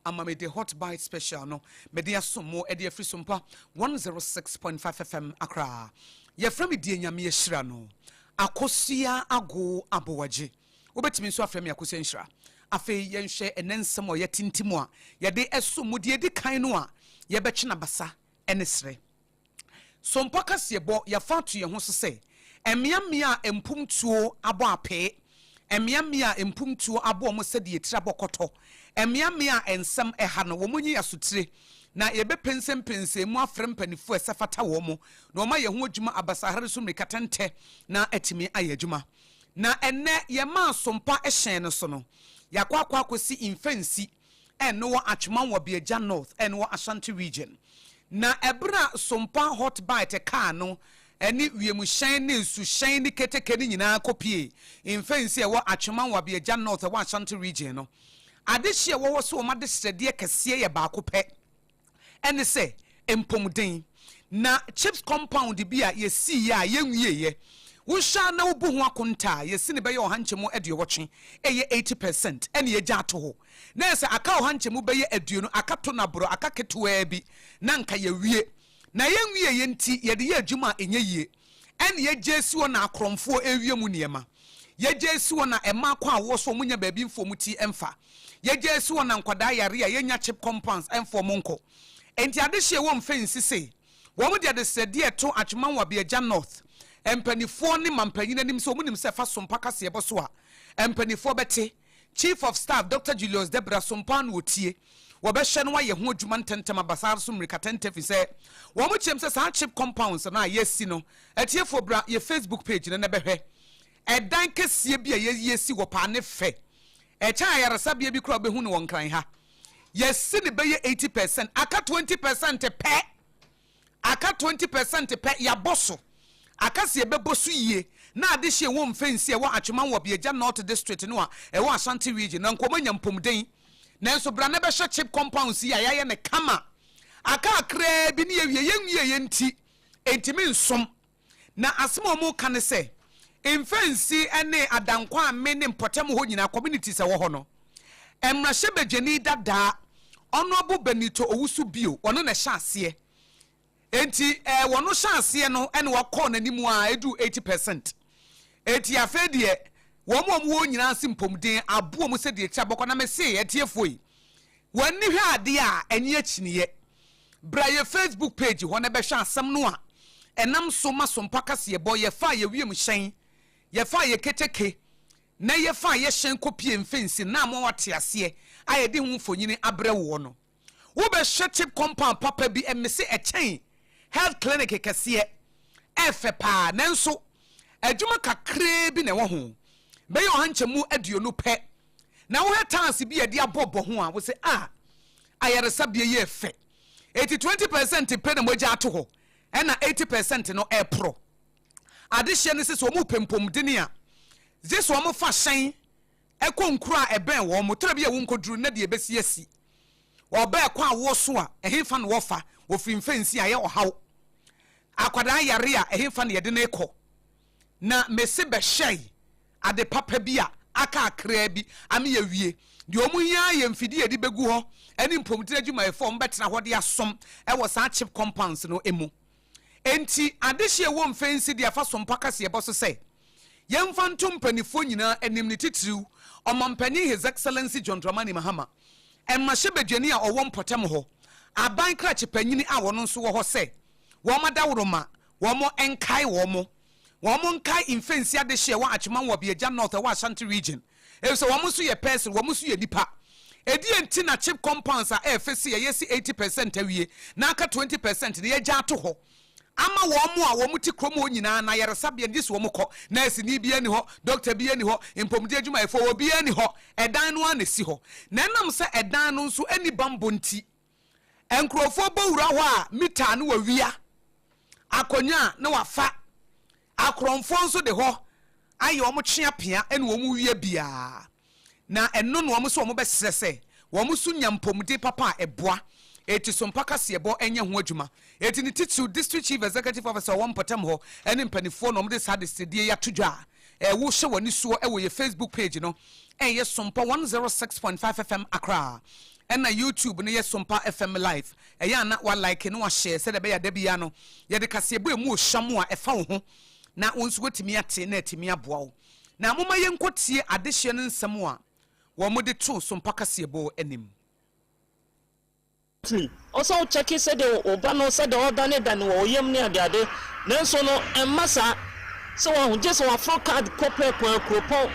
ama mede Hot Bite Special no mede asom mo de afiri Sompa 106.5 FM Accra. Yɛfrɛ me deɛ Nyame ahyira no, Akosua Ago Abowagye. Wobɛtumi nso afrɛ me Akosua Nhyira. Afei yɛnhwɛ ɛnɛ nsɛm a yɛtintim a yɛde ɛsom mo. Deɛ ɛdi kan no a yɛbɛtwe n'abasa ne serɛ. Sompa kaseɛbɔ, yɛfa ato yɛn ho so sɛ mmeammea a mpomtuo abɔ apee, mmeammea a mpomtuo abɔ wɔn sɛdeɛ tiri abɔ kɔtɔ, mmeammea a nsɛm ɛha no, wɔn nyi asotire na yɛbɛpɛnsɛmpɛnsɛn mu afrɛ mpanimfoɔ a ɛsɛ fata wɔn mo na wɔn ayɛ ho adwuma abasahare so mmirikatɛntɛ na atumi ayɛ adwuma. Na ɛnɛ yɛmaa Sompa hyɛn no so no, yɛakɔ akɔsi Mfɛnsi, ɛno wɔ Atwoma Nwabiagya North, ɛno wɔ Ashanti Region. Na ɛberɛ a Sompa Hot Bite kaa no ɛne wiemhyɛn ne nsuhyɛn ne keteke no nyinaa kɔpie Mfɛnsi a ɛwɔ Atwoma Nwabiagya North, ɛwɔ Ashanti Region no, adehye a ɛwɔ hɔ so wɔn adesrɛdeɛ kɛseɛ yɛ baako pɛ, ɛne sɛ mpɔmuden. Na CHPS compound bi a yɛsii yɛ a yɛnwieɛ, wohwɛ a na wobu ho akonta a yɛsi ne bɛyɛ 180, ɛyɛ 80%, ɛne yɛgya ato hɔ na yɛ sɛ aka 120, aka to naborɔ, aka ketewaa bi na nka yɛwie. Na yɛnwie yɛ nti yɛde yɛ adwuma a ɛnyɛ yie, ɛne yɛgye si hɔ na akorɔmfoɔ ɛwie mu nneɛma. Yɛgye si hɔ na ɛma kɔ a wɔ so ɔmo nya baabi mfa ɔmo ti ɛmfa. Yɛgye si hɔ na nkwadaa yare a yɛnya CHPS compounds ɛmfa ɔmo nkɔ. Nti adehyeɛ wɔ Mfɛnsi se wɔn de adesrɛdeɛ ɛto Atwoma Nwabiagya North mpanimfoɔ ne mampanyin anim sɛ wɔn nim sɛ fa Sompa kaseɛbɔ so a mpanimfoɔ bɛte. Chief of Staff Dr Julius Debra, Sompa no wɔtie, wɔbɛhyɛ no ayɛ ho adwuma ntɛntɛm abasaa so mmirikatɛntɛ, fi sɛ wɔn kyerɛm sɛ saa CHPS compounds no a yɛasi no. Atiefoɔ, bra yɛ Facebook page no na bɛhwɛ ɛdan kɛseɛ bi a yɛsi wɔ paa ne fɛ, ɛkyɛn ayaresabea bi koraa wobɛhu no wɔ Nkran ha. Yɛsi ne bɛyɛ 80%, aka 20% pɛ, aka 20% pɛ. Yɛabɔ so aka si yɛbɛbɔ so yie na ade hyɛ wɔ Mfɛnsi a ɛwɔ Atwoma Nwabiagya North District no a ɛwɔ Ashanti Region na nkɔmɔ nya mpɔmuden. Nanso bra na bɛhyɛ CHPS compounds yi a yɛayɛ ne kama, aka akraa bi ne yɛwie, yɛnwie yɛ nti ntumi nsom. Na asɛm a wɔn ka ne sɛ Mfɛnsi ne Adankwa Ame ne mpɔtam hɔ nyinaa, communities a ɛwɔ hɔ no, mmarahyɛbadwani dadaa Honourable Benito Owusu Bio, ɔno na ɛhyɛ aseɛ. Enti wɔn hyɛ aseɛ no ɛna wɔkɔɔ n'anim a edu 80%. Eti afei deɛ wɔn a wɔwɔ nyinaa se mpɔmuden aboɔ mu sɛ deɛ ti abɔkɔ. Na mese ɛtiefoɔ yi, wɔn ani hwɛ adeɛ a ɛnyɛ akyiniiɛ. Bra yɛ Facebook page hɔ na bɛhwɛ asɛm no a ɛnam so ma Sompa kaseɛbɔ yɛfa yɛ wiem hyɛn, yɛfa yɛ keteke na yɛfa yɛ hyɛn kɔpie Mfɛnsi na ama wate aseɛ a yɛde ho mfonyini abrɛ woɔ no. Wobɛhyɛ CHPS compound papa bi, ɛmese ɛkyɛn health clinic kɛseɛ, ɛfɛ paa, nanso adwuma kakraa bi na ɛwɔ ho, bɛyɛ 120 pɛ. Na wohɛ tiles bi yɛde abɔ ho a wosɛ a ayaresabea yi ɛfɛ. Eti 20% pɛ na mogya ato hɔ, ɛna 80% no ɛporɔ. Adehyeɛ no sɛ sɛ wɔn pɛ mpɔmudene a, gye sɛ wɔn fa hyɛn ɛkɔ nkuro a ɛbɛn wɔn mo tɛrɛ bi a wɔn nkɔduru na deɛ ɛbɛsi asi. Ɔbɛɛ kɔ awoɔ so a, ɛhefa na wɔfa wɔfiri Mfɛnsi a ɛyɛ ɔhaw. Akwadaa yare a, ɛhefa na yɛde ne kɔ? Na mese bɛhyɛe ade papa bi a aka akraa bi ame yɛwie. Deɛ ɔmo hia yɛ mfidie yɛde bɛgu hɔ ɛne mpɔmuden adwumayɛfoɔ a ɔmo bɛtena hɔ de asom ɛwɔ saa CHPS compounds no mu. Enti adehye ɛwɔ Mfɛnsi de afa Sompa kaseɛbɔ so sɛ yɛmfa nto mpanimfoɔ nyinaa anim, ne titiriw Ɔmampanin His Excellency John Dramani Mahama, mmarahyɛbadwani a ɔwɔ mpɔtam hɔ, aban krakye panyini a wɔno nso wɔ hɔ, sɛ wɔn adaworoma wɔn nkae wɔn nkae Mfɛnsi adehye ɛwɔ Atwoma Nwabiagya North, ɛwɔ Ashanti Region, efisɛ wɔn nso yɛ person, wɔn nso yɛ nipa. Edi nti na CHPS compounds a ɛɛfɛ si yɛyɛ si 80% awie na aka 20% na yɛgya ato hɔ ama wɔn mo a wɔn ti kurom hɔ nyinaa na ayaresabea gye so wɔn kɔ. Nurse ni bi ani hɔ, doctor bi ani hɔ, mpɔmuden adwumayɛfoɔ wɔ bi ani hɔ. Ɛdan no ara na esi hɔ, na ɛnam sɛ ɛdan no nso ani bambɔ nti, nkurɔfoɔ bɔ wura hɔ a, mita no wɔ akonnwa a na wafa. Akorɔmfoɔ nso de hɔ ayɛ wɔn twea ɛna wɔn wie biara. Na ɛno na wɔn nso wɔn bɛsrɛ sɛ wɔn nso nya mpɔmuden papa a ɛboa. Eti Sompa kaseɛbɔ ɛnyɛ ho adwuma. Eti ne titiriw District Chief Executive Officer ɔwɔ mpɔtam hɔ ɛne mpanimfoɔ na wɔn de saa adesrɛdeɛ yi ato dwa a ɛwɔ hyɛ wɔn ani soɔ ɛwɔ yɛ Facebook page no, ɛyɛ Sompa 106.5 FM Accra. Ɛna YouTube no yɛ Sompa FM Live. Ɛyɛ a na wa like na wa share sɛdeɛ ɛbɛyɛ a da biara no yɛde kaseɛbɔ a ɛmu ɔhwam a ɛfa wo ho na wo nso woatumi ate na atumi aboa wo. Na momma yɛnkɔtie adehyeɛ no nsɛm a wɔde too Sompa kaseɛbɔ anim. Tumi. Ɔsɛ wo kyɛke sɛdeɛ wo ba no sɛdeɛ ɔdanedane wɔ wo yam ne adeade nanso no ɛmma saa. Sɛ wahu gye sɛ waforo card kɔ prɛko ara kuropɔn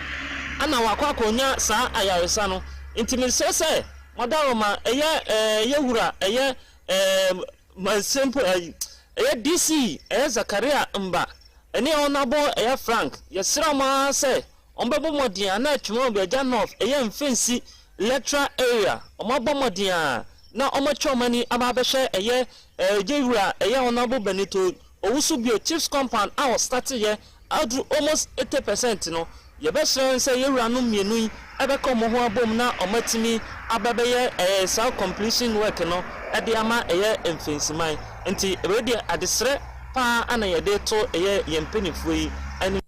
ana wakɔ akɔnya saa ayaresa no. Nti mesrɛ sɛ moadaworoma ɛyɛ ɛɛ yɛ wura ɛyɛ ɛɛ Masempo ɛyi ɛyɛ DC ɛyɛ Zakaria Mba ɛne Ɔnabɔ ɛyɛ Frank yɛsrɛ mo ara sɛ Wɔbɛbɔ mmɔden a na Twema Obiagya North ɛyɛ Mfensi Electoral Area wɔabɔ mmɔden a na wɔatwa wɔn ani aba abɛhwɛ ɛyɛ Yɛwura ɛyɛ Honourable Benito Owusu Bio Chiefs Compound a wɔstarteeɛ aduru almost 80 percent no, yɛbɛsrɛ sɛ yɛwuranom mmienu yi bɛka wɔn ho abom na wɔatumi aba bɛyɛ saa completion work no de ama ɛyɛ Mfensiman. Nti wei deɛ adesrɛ paa na yɛde to ɛyɛ yɛn mpanimfoɔ yi anim.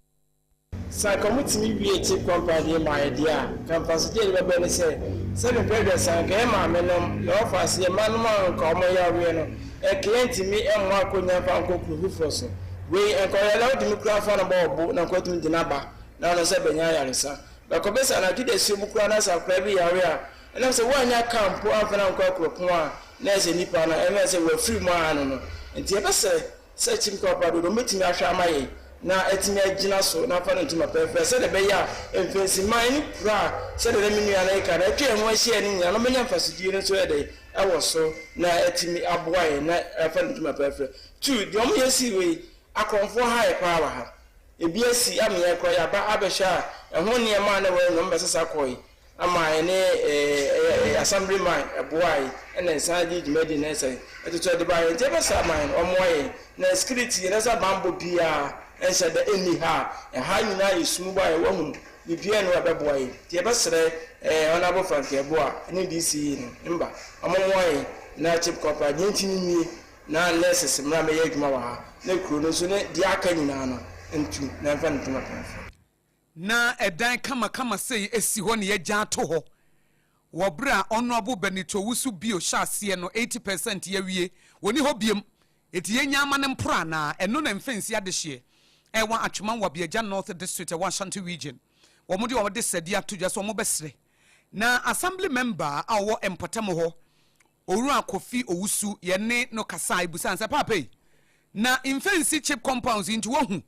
Sɛ anka wɔtumi wie chip compound yi ma yɛ deɛ a, anka mfasodeɛ a ɛde bɛba ne sɛ, sɛbe mpɛn aduasa anka yɛn maamenom, yɛn wɔfaase, yɛn mmanom a anka wɔyareɛ no, anka yɛntumi mmɔ akɔnya mfa nkɔ kuro foforɔ so. Wei, anka ɔyare a wotumi kura fa no bɔ ɔbo na anka watumi de no aba na ɔno nso abɛnya ayaresa. Bɛkɔbɛ sɛ anadwo dasuo mu koraa na sɛ akwadaa bi yare a, ɛnam sɛ woannya kaa mpo amfa no ankɔ akuropɔn a, na ɛyɛ sɛ nipa no, ɛmɛ sɛ wafiri mu ara no no. Nti yɛbɛsrɛ sɛ Kyim Kɔpa dodo betumi ahwɛ ama yɛn na atumi agyina so na afa no ntoma pɛrɛpɛrɛ sɛdeɛ ɛbɛyɛ a mfɛnsiman ne kuro a sɛdeɛ na me nua no reka no atwa yɛn ho ahyia no nyinaa no bɛnya mfasodie no nso ayɛ dɛn wɔ so na atumi aboa yɛn na afa no ntoma pɛrɛpɛrɛ. Tu, deɛ wɔyɛ sii wei, akorɔmfoɔ ha yɛ paa wɔ ha. Ebi asi ama yɛn koraa yɛaba abɛhwɛ a ɛho nneɛma a na ɛwɔ yɛn no wɔbɛsesa kɔe. Ama yɛne ɛɛ Assemblyman ɛboae ɛna nsan de dwumadi no ɛsɛn ɛtoto ɛde baeɛ nti ɛbɛsɛ aman no ɔmoa yɛn na security yɛn nsa banbɔ biaa ɛnhyɛ da ɛnni ha a ɛha nyinaa yɛ sum bɔ a yɛwɔ ahum biribiaa nni hɔ a ɛbɛboa yɛn nti yɛbɛsrɛ ɛɛ Honourable Frank Yeboah ɛne DC no mba ɔmo moa yɛn na Chip Corporal deɛ ntimi nwie na nurses mmra mmɛyɛ adwuma wɔ ha na kuro no nso ne deɛ aka nyinaa no ntu na ɛmfa ne ntoma pɛnfo. Na ɛdan kamakama sei si hɔ na yɛagya ato hɔ wɔ berɛ a Honourable Benito Owusu Bio hyɛ aseɛ no 80 percent yɛawie, wɔnni hɔ biom, enti yɛnya ama no mporo anaa? Ɛno na Mfɛnsi adehyeɛ ɛwɔ Atwema Nwabiagya North District ɛwɔ Ashanti Region wɔn de wɔn de sɛdeɛ ato dwa sɛ wɔbɛsrɛ na Assembly Member a ɔwɔ mpɔtam hɔ Owura Kofi Owusu yɛne no kasae bisaa no sɛ, Paapa yi, na mfɛnsi chip compounds yi nti woahu?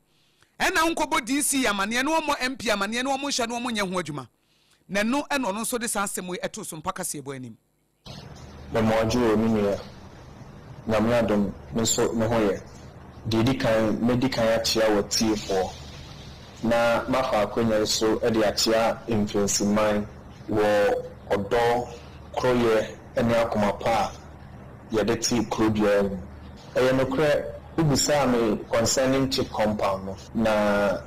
Ɛna wonkɔbɔ DC amaneɛ na wɔmmɔ MP amaneɛ na wɔnhyɛ na wɔnyɛ ho adwuma? Na ɛno na ɔno nso de saa asɛm yi too Sompa kaseɛbɔ anim. Mema wo o me nua. Nyame adom me nso me ho yɛ. Deɛ ɛdi kan mɛdi kan akyea w'atiefoɔ na mafa akwanya yi so de akyea Mfɛnsiman wɔ ɔdɔ, koroyɛ ne akoma pa a yɛde te kuro biara mu. Ɛyɛ nokorɛ wobisaa me concerning chip compound no, na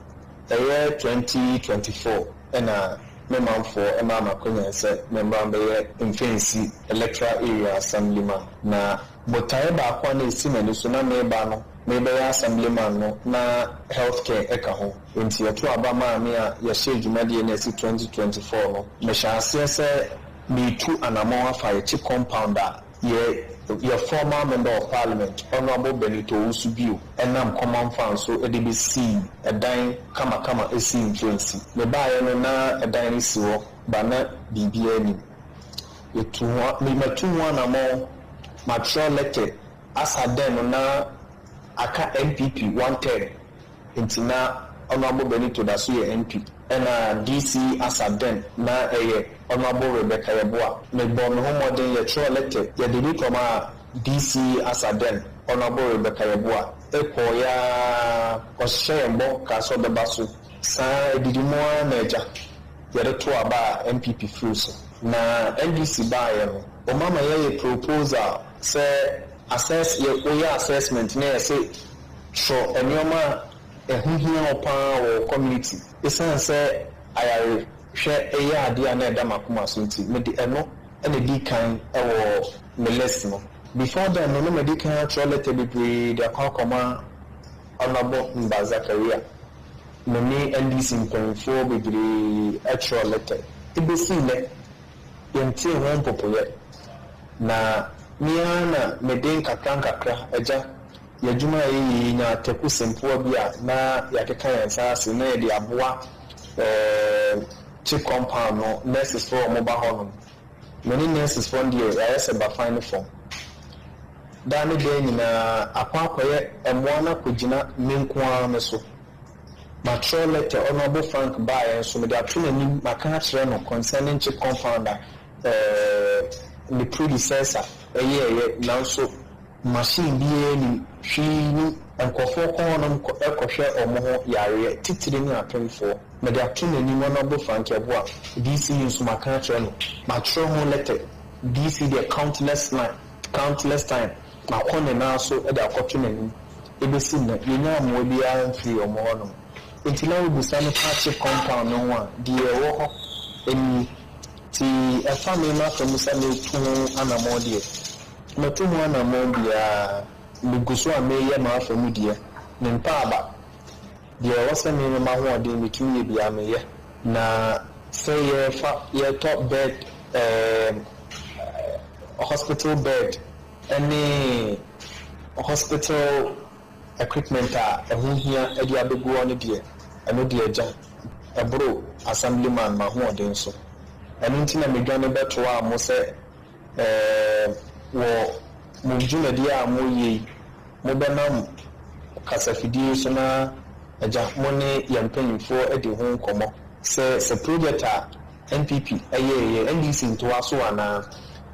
ɛyɛ 2024 na me manfoɔ maa me akwanya sɛ memmra mbɛyɛ Mfɛnsi Electoral Area Assemblyman. Na botaeɛ baako a na ɛsi m'ani so na mereba no merebɛyɛ Assemblyman no na health care ka ho. Enti yɛtoo aba maa me a yɛhyɛɛ dwumadie no ase 2024 no, mehyɛɛ aseɛ sɛ meretu anamɔn afa yɛ chip compound a yɛ yɛ former member of parliament Honourable Benito Owusu Bio nam common fund so de bɛsii ɛdan kamakama sii Mfɛnsi. Mebaeɛ no na ɛdan no si hɔ but na biribiara nnim. Yɛtu ho me matu ho anamɔn, matwerɛ letter asa dɛn no na aka NPP one term nti na Honourable Benito da so yɛ MP ɛna DC asa dɛn na ɛyɛ Honourable Rebecca Yeboah. Mebɔɔ me ho mmɔden yɛtwerɛɛ letter yɛde bi kɔmaa DC asa dɛn Honourable Rebecca Yeboah kɔeɛ ara ɔhyɛɛ yɛn bɔ kaa sɛ ɔbɛba so saa adidi mu ara na agya yɛde too aba a NPP firi so na NDC baeɛ no wɔn ama yɛayɛ proposal sɛ assess yɛ woyɛ assessment na yɛse twerɛ nneɛma a ɛho hia wo paa wɔ wo community. Ɛsiane sɛ ayarehwɛ yɛ adeɛ a na ɛda m'akoma so nti, mede ɛno na ɛdii kan wɔ me list no. Before then no, na madi kan atwerɛ letter bebree de akɔ akɔma Honourable Mba Zakaria. Me ne NDC mpanimfoɔ bebree twerɛɛ letter. Ɛbɛsi nnɛ, yɛntee ho mpopoeɛ. Na me ara na mede nkakrankakra, Agya, yɛn adwuma a yɛyɛ yi nya ataku sempoa bi a na yɛakeka yɛn nsa ase na yɛde aboa eh, chip compound no nurses foɔ a wɔba hɔnom. Me ne nurses foɔ no deɛ yɛayɛ sɛ bafan ne fam. Daa ne daa nyinaa akɔ akɔyɛ mmoa no akɔgyina me nko ara me so. Matwerɛ letter, Honourable Frank baeɛ nso mede ato n'anim maka akyerɛ no concerning chip compound a eh, ne predecessor yɛeɛ nanso machine biara nnim, hwee nnim. Nkurɔfoɔ kɔ hɔnom kɔ kɔhwɛ wɔn ho yareɛ, titire ne apemfoɔ. Mede ato n'anim, Honourable Frank Yeboah, DC nso maka akyerɛ no, matwerɛ ho letter, DC deɛ countless line, countless time, makɔ ne nan so de akɔto n'anim, ɛbɛsi nnɛ, yɛnnya mmoa biara mfirii wɔn hɔnom. Enti na wobisa me fa chip compound no ho a, deɛ ɛwɔ hɔ nie. Nti ɛfa me m'afa mu sɛ meretu ho anammɔn deɛ, matu ho anammɔn biara, megu so a mereyɛ m'afa mu deɛ, mempɛ aba. Deɛ ɛwɔ sɛ me me m'ahoɔden metumi yɛ biara meyɛ. Na sɛ yɛrefa yɛretɔ bed ɛɛm hospital bed ne hospital equipment a ɛho hia de abɛgu hɔ no deɛ, ɛno deɛ agya, ɛboro Assemblyman m'ahoɔden so. Ɛno nti na medwane bɛtoaa mo sɛ ɛɛ wɔ mo dwumadie a moreyɛ yi, mobɛnam kasafidie yi so na agya mo ne yɛn mpanyinfoɔ adi ho nkɔmmɔ sɛ sɛ project a NPP yɛeɛ, NDC ntoa so anaa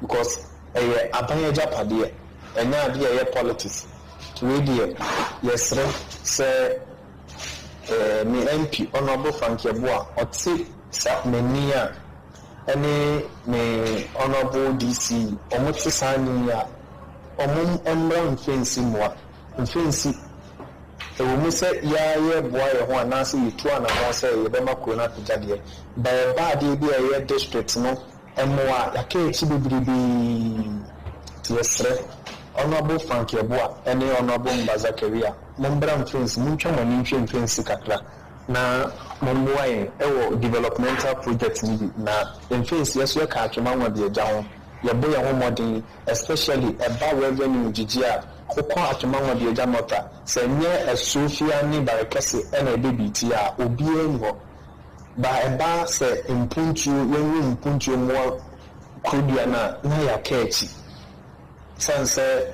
because ɛyɛ aban agyapadeɛ, ɛnyɛ adeɛ a ɛyɛ politics. Wei deɛ yɛsrɛ sɛ me MP Honourable Frank Yeboah ɔte sa m'ani a ɛne me Honourable DC wɔn te saa nne yi a wɔn mmra mfɛnsi mmoa mfɛnsi ɛwɔ mu sɛ yɛa yɛboa yɛn ho anaasɛ yɛtu anamɔn sɛ yɛbɛma kuro no apagya deɛ but ɛba adeɛ bi a ɛyɛ district no Mmoa a yɛaka akyi bebrebee nti yɛsrɛ Honourable Frank Yeboah ne Honourable Mba Zakaria mombra mfensi, montwa mo ani nhwɛ mfensi kakra na mommoa yɛn wɔ developmental project no bi na mfensi yɛso yɛka Atwema Nwabiagya ho, yɛbɔ yɛn ho mmɔden especially ɛba revenue gyegye a, wokɔ Atwema Nwabiagya North a, sɛ ɛnyɛ Asuofia ne Barekɛse na ɛbɛbiiti a, obiara nni hɔ. Ba ɛba sɛ mpuntuo, yɛnwo mpuntuo mmoa kurodua no a, na yɛaka akyi. Ɛsiane sɛ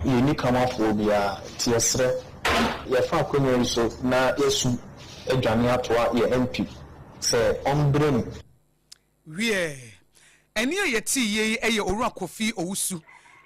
yɛnni kamafoɔ biara nti, yɛsrɛ, yɛfa akwanya yi so na yɛasu adwane atoa yɛn MP sɛ ɔmbrɛ mu. Wiɛ, ɛnne a yɛtee yei yɛ Owura Kofi Owusu,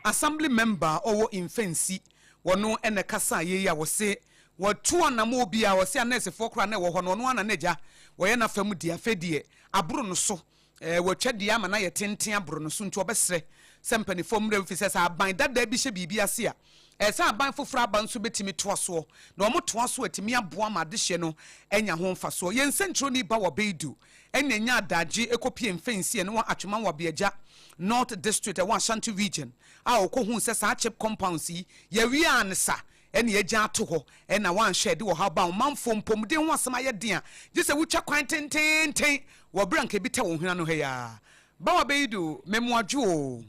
Assembly Member a ɔwɔ Mfɛnsi. Ɔno na ɛkasaa yei a ɔse watu anammɔn bi a ɔse anɛɛsefoɔ koraa na ɛwɔ hɔ no, ɔno ara na n'agya wɔyɛ n'afa mu deɛ, afei deɛ aboro no so. Ɛɛ, watwa deɛ ama no ayɛ tenten aboro no so nti ɔbɛsrɛ sɛ mpaninfoɔ mmra mu firi sɛ sɛ aban dadaa bi hyɛ biribi ase a, ɛɛ sɛ aban foforɔ aba nso bɛtumi toa soɔ na wɔn toa so atumi aboa ma adehyeɛ no anya ho mfasoɔ. Yɛn nsɛnkyerɛwni Bawa Beidu ɛna anya adagye kɔpie Mfɛnsi ɛne wɔ Atwema Nwabiagya North District ɛwɔ Ashanti Region a ɔkɔhuu sɛ saa chip compounds yi yɛwie a ne sa ɛna yɛagya ato hɔ ɛna wanhwɛ ɛde ɔhaw ba ɔmanfoɔ mpɔmuden ho asɛm ayɛ den a gye sɛ wotwa kwan tenteenten wɔ berɛ a nka ebi tɛ wo hwene ano ha yi ara. Bawa Beidu, memoadwo o.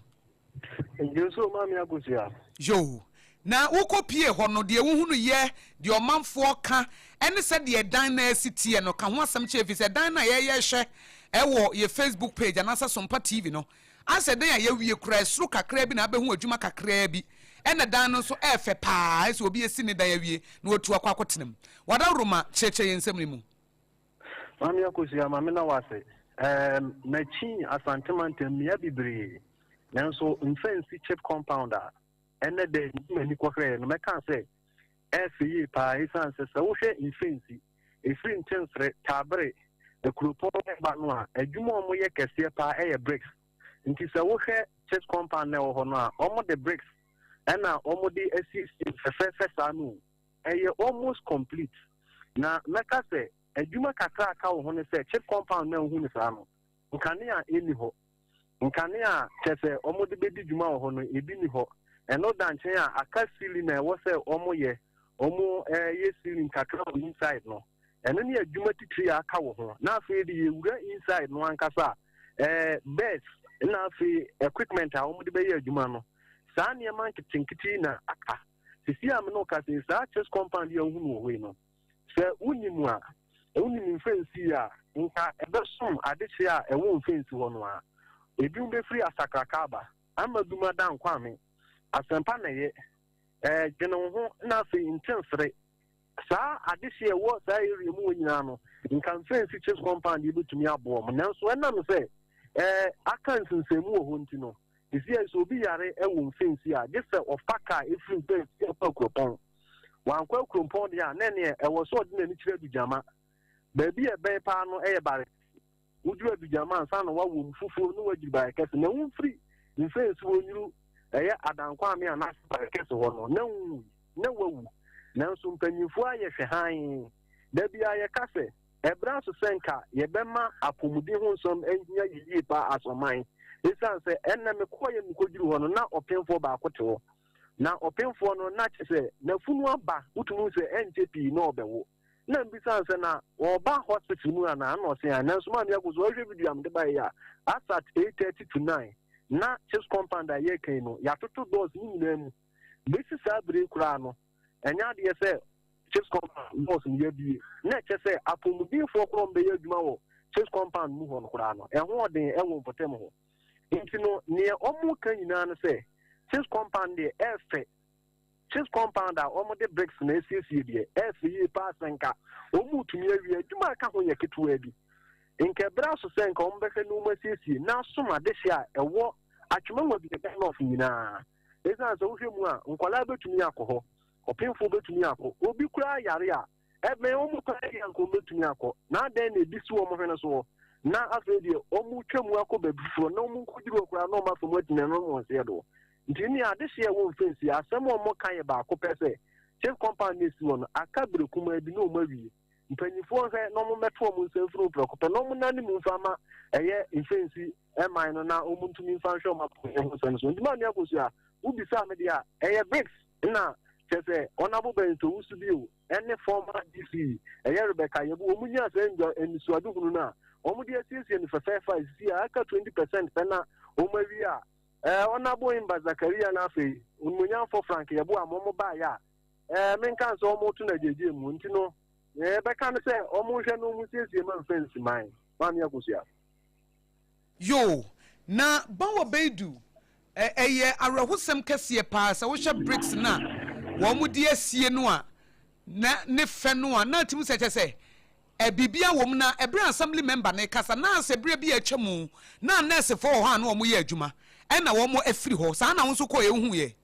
Nso Maame Akosua. Yoo. Na wokɔ pie hɔ no, deɛ wohunu yɛ, deɛ ɔmanfoɔ ka, ɛne sɛdeɛ dan no asi teɛ no, ka ho asɛm kyerɛ, ɛfiri sɛ dan no a yɛyɛ hwɛ ɛwɔ yɛ Facebook page anaasɛ Sompa TV no, asɛ dan a yɛawie koraa, ɛsoro kakraa bi na abɛhu adwuma kakraa bi, ɛna dan no nso ɛɛfɛ paa, ɛsɛ obi asi ne dan awie na watu akɔ akɔtena mu. Wadaworoma, kyerɛkyerɛ yɛn nsɛm no mu. Maame Akosua, ma mena wo ase. Ɛɛm, makyin Asante mantam mmea bebree, nanso mfa nsi chip compound a ɛnnɛ da yi m'ani kɔhwɛeɛ no, mɛka sɛ ɛyɛ fɛ yie paa esiane sɛ sɛ wohwɛ mfɛnsi, ɛfiri Nkyensere, Taabere, Akuropɔn ɛba no a, adwuma a wɔyɛ kɛseɛ paa ɛyɛ bricks. Nti sɛ wohwɛ chip compound na ɛwɔ hɔ no a, wɔde bricks ɛna wɔde asiesie fɛfɛɛfɛ saa no o. Ɛyɛ almost complete. Na mɛka sɛ adwuma kakra a aka wɔ ho ne sɛ chip compound no a wohu no saa no, nkanea nni hɔ. Nkanea a kyerɛ sɛ wɔde bɛdi dwuma wɔ hɔ no, ebi nni hɔ. Ɛno da nkyɛn a, aka ceiling a ɛwɔ sɛ wɔyɛ, wɔyɛ ceiling kakra wɔ inside no. Ɛno ne adwuma titiri a aka wɔ ho. Na afei de yɛwura inside no ankasa a, ɛɛ beds. Ɛna afei equipment a wɔde bɛyɛ adwuma no, saa nneɛma nketenkete yi na aka. Sisi a me ne wo kasa yi, saa chess compound yi a wohunu wɔ hɔ yi no, sɛ wonim a, wonim mfɛnsi yi a, nka ɛbɛsom adehye a ɛwɔ mfɛnsi hɔ no ara. Ebinom bɛfiri Asakraka aba, ama Duma Dan Kwame, Asɛmpa na ɛyɛ, ɛɛ, dwene wo ho na afei Nkyensere. Saa adehye a ɛwɔ saa area mu hɔ nyinaa no, nka mfɛnsi chess compound yi bɛtumi aboa wɔn. Nanso ɛnam sɛ ɛɛ, aka nsensɛnmu wɔ hɔ nti no, Seesei sɛ obi yare wɔ mfɛnsi a, gye sɛ ɔfa kaa firi mfɛnsi kɔ Akuropɔn. Wankɔ Akuropɔn deɛ a, na ɛneɛ ɛwɔ sɛ ɔde n'ani kyerɛ Adugyama. Baabi a ɛbɛn paa no yɛ Barekɛse. Woduru Adugyama ansa na woawɔ mu fufuo na woaduru Barekɛse. Na womfiri mfɛnsi hɔ nnuru ɛyɛ Adankwame anaasɛ Barekɛse hɔ no, na wonwui, na woawu. Nanso mpanimfoɔ ayɛ hwɛ hann. Da biara yɛka sɛ, Ɛberɛ aso sɛ nka yɛbɛma apɔmuden ho nsɛm ahia yɛn yie paa as ɔman. Esiane sɛ ɛnnɛ mekɔeɛ mekɔduruu hɔ no na ɔpemfoɔ baako te hɔ. Na ɔpemfoɔ no na kyerɛ sɛ n'afunu aba, wotumi hu sɛ ɛnkyɛ pii na ɔrebɛwo. Na mebisa no sɛ na ɔreba hospital mu anaa, ɛna ɔse aane. Nanso maame Agoso ɔhwɛ video a mede baeɛ yi a, as at 8:30 to 9 na CHPS compound a yɛreka yi no yɛatoto doors no nyinaa mu. Bɛsi saa bere yi koraa no, ɛnyɛ adeɛ sɛ CHPS compound doors no yɛabue, na ɛkyɛ sɛ apɔmudenfoɔ korɔ mbɛyɛ adwuma wɔ CHPS compound mu hɔ no koraa no, ɛho ɔden ɛwɔ mpɔtam hɔ. Nti no, neɛ ɔmo ka nyinaa no sɛ CHPS compound deɛ ɛɛfɛ, CHPS compound a ɔmo de bricks na asiesie deɛ ɛɛfɛ yie paa, sɛ nka ɔmo tumi awie adwuma a ɛka ho yɛ ketewaa bi. Nka ɛberɛ aso sɛ nka ɔmo bɛhwɛ na ɔmo asiesie na asom adehye a ɛwɔ Atwema Nwabiagya North nyinaa. Esiane sɛ wohwɛ mu a, nkwadaa betumi akɔ hɔ, ɔpemfo betumi akɔ, obi koraa yare a, ɛbɛn wɔn koraa yɛ anka wɔbetumi akɔ. Na adɛn na ebi si wɔn hwene soɔ, na afei deɛ wɔretwa mu akɔ baabi foforɔ na wɔn nkɔduru hɔ koraa na wɔn afa mu atumi anom wɔn seɛ doɔ. Nti nea adehyeɛ a ɛwɔ mfɛnsi, asɛm a wɔka yɛ baako pɛ sɛ, Chief Compound no a esi hɔ no, aka bere kumaa bi na wɔawie. Mpanyimfoɔ nhwɛ na wɔmmɛto wɔn nsa mfiri mu prɛko pɛ na wɔnnane mu mfa mma ɛyɛ mfɛnsi man no na wɔntumi mfa nhwɛ wɔn apɔmuden ho nsɛm so. Nti Maame Akosua, wobisaa me deɛ a, ɛyɛ bricks na kyerɛ sɛ Honourable Benito Owusu bio ne former DC ɛyɛ Rebecca Yebu wɔn nyaa saa ndwa anisoadehunu no a wɔde asiesie no fɛfɛɛfɛ a esisi a aka 20 percent pɛ na wɔn awie a ɛɛ Honourable Imba Zakaria na afei Onimonyamfo Frank Yebu a wɔn baeɛ a ɛɛ menka sɛ wɔn to no agyegye mu nti no ɛɛ bɛka no sɛ wɔn nhwɛ no wɔn siesie ma mfa nsiman. Maame Akosua. Yoo, na Bawa Baidu, ɛ, ɛyɛ awerɛhosɛm kɛseɛ paa sɛ wohwɛ bricks no a wɔn de asie no a, na ne fɛ no a, na atumi sɛ kyɛ sɛ ɛ, biribiara wɔ mu. Na ɛberɛ a assembly member no rekasa, na asɛ berɛ bi a atwa mu, na nɛɛsefoɔ wɔ hɔ a na wɔn yɛ adwuma, ɛna wɔn afiri hɔ. Saa na wo nso kɔeɛ wohuiɛ?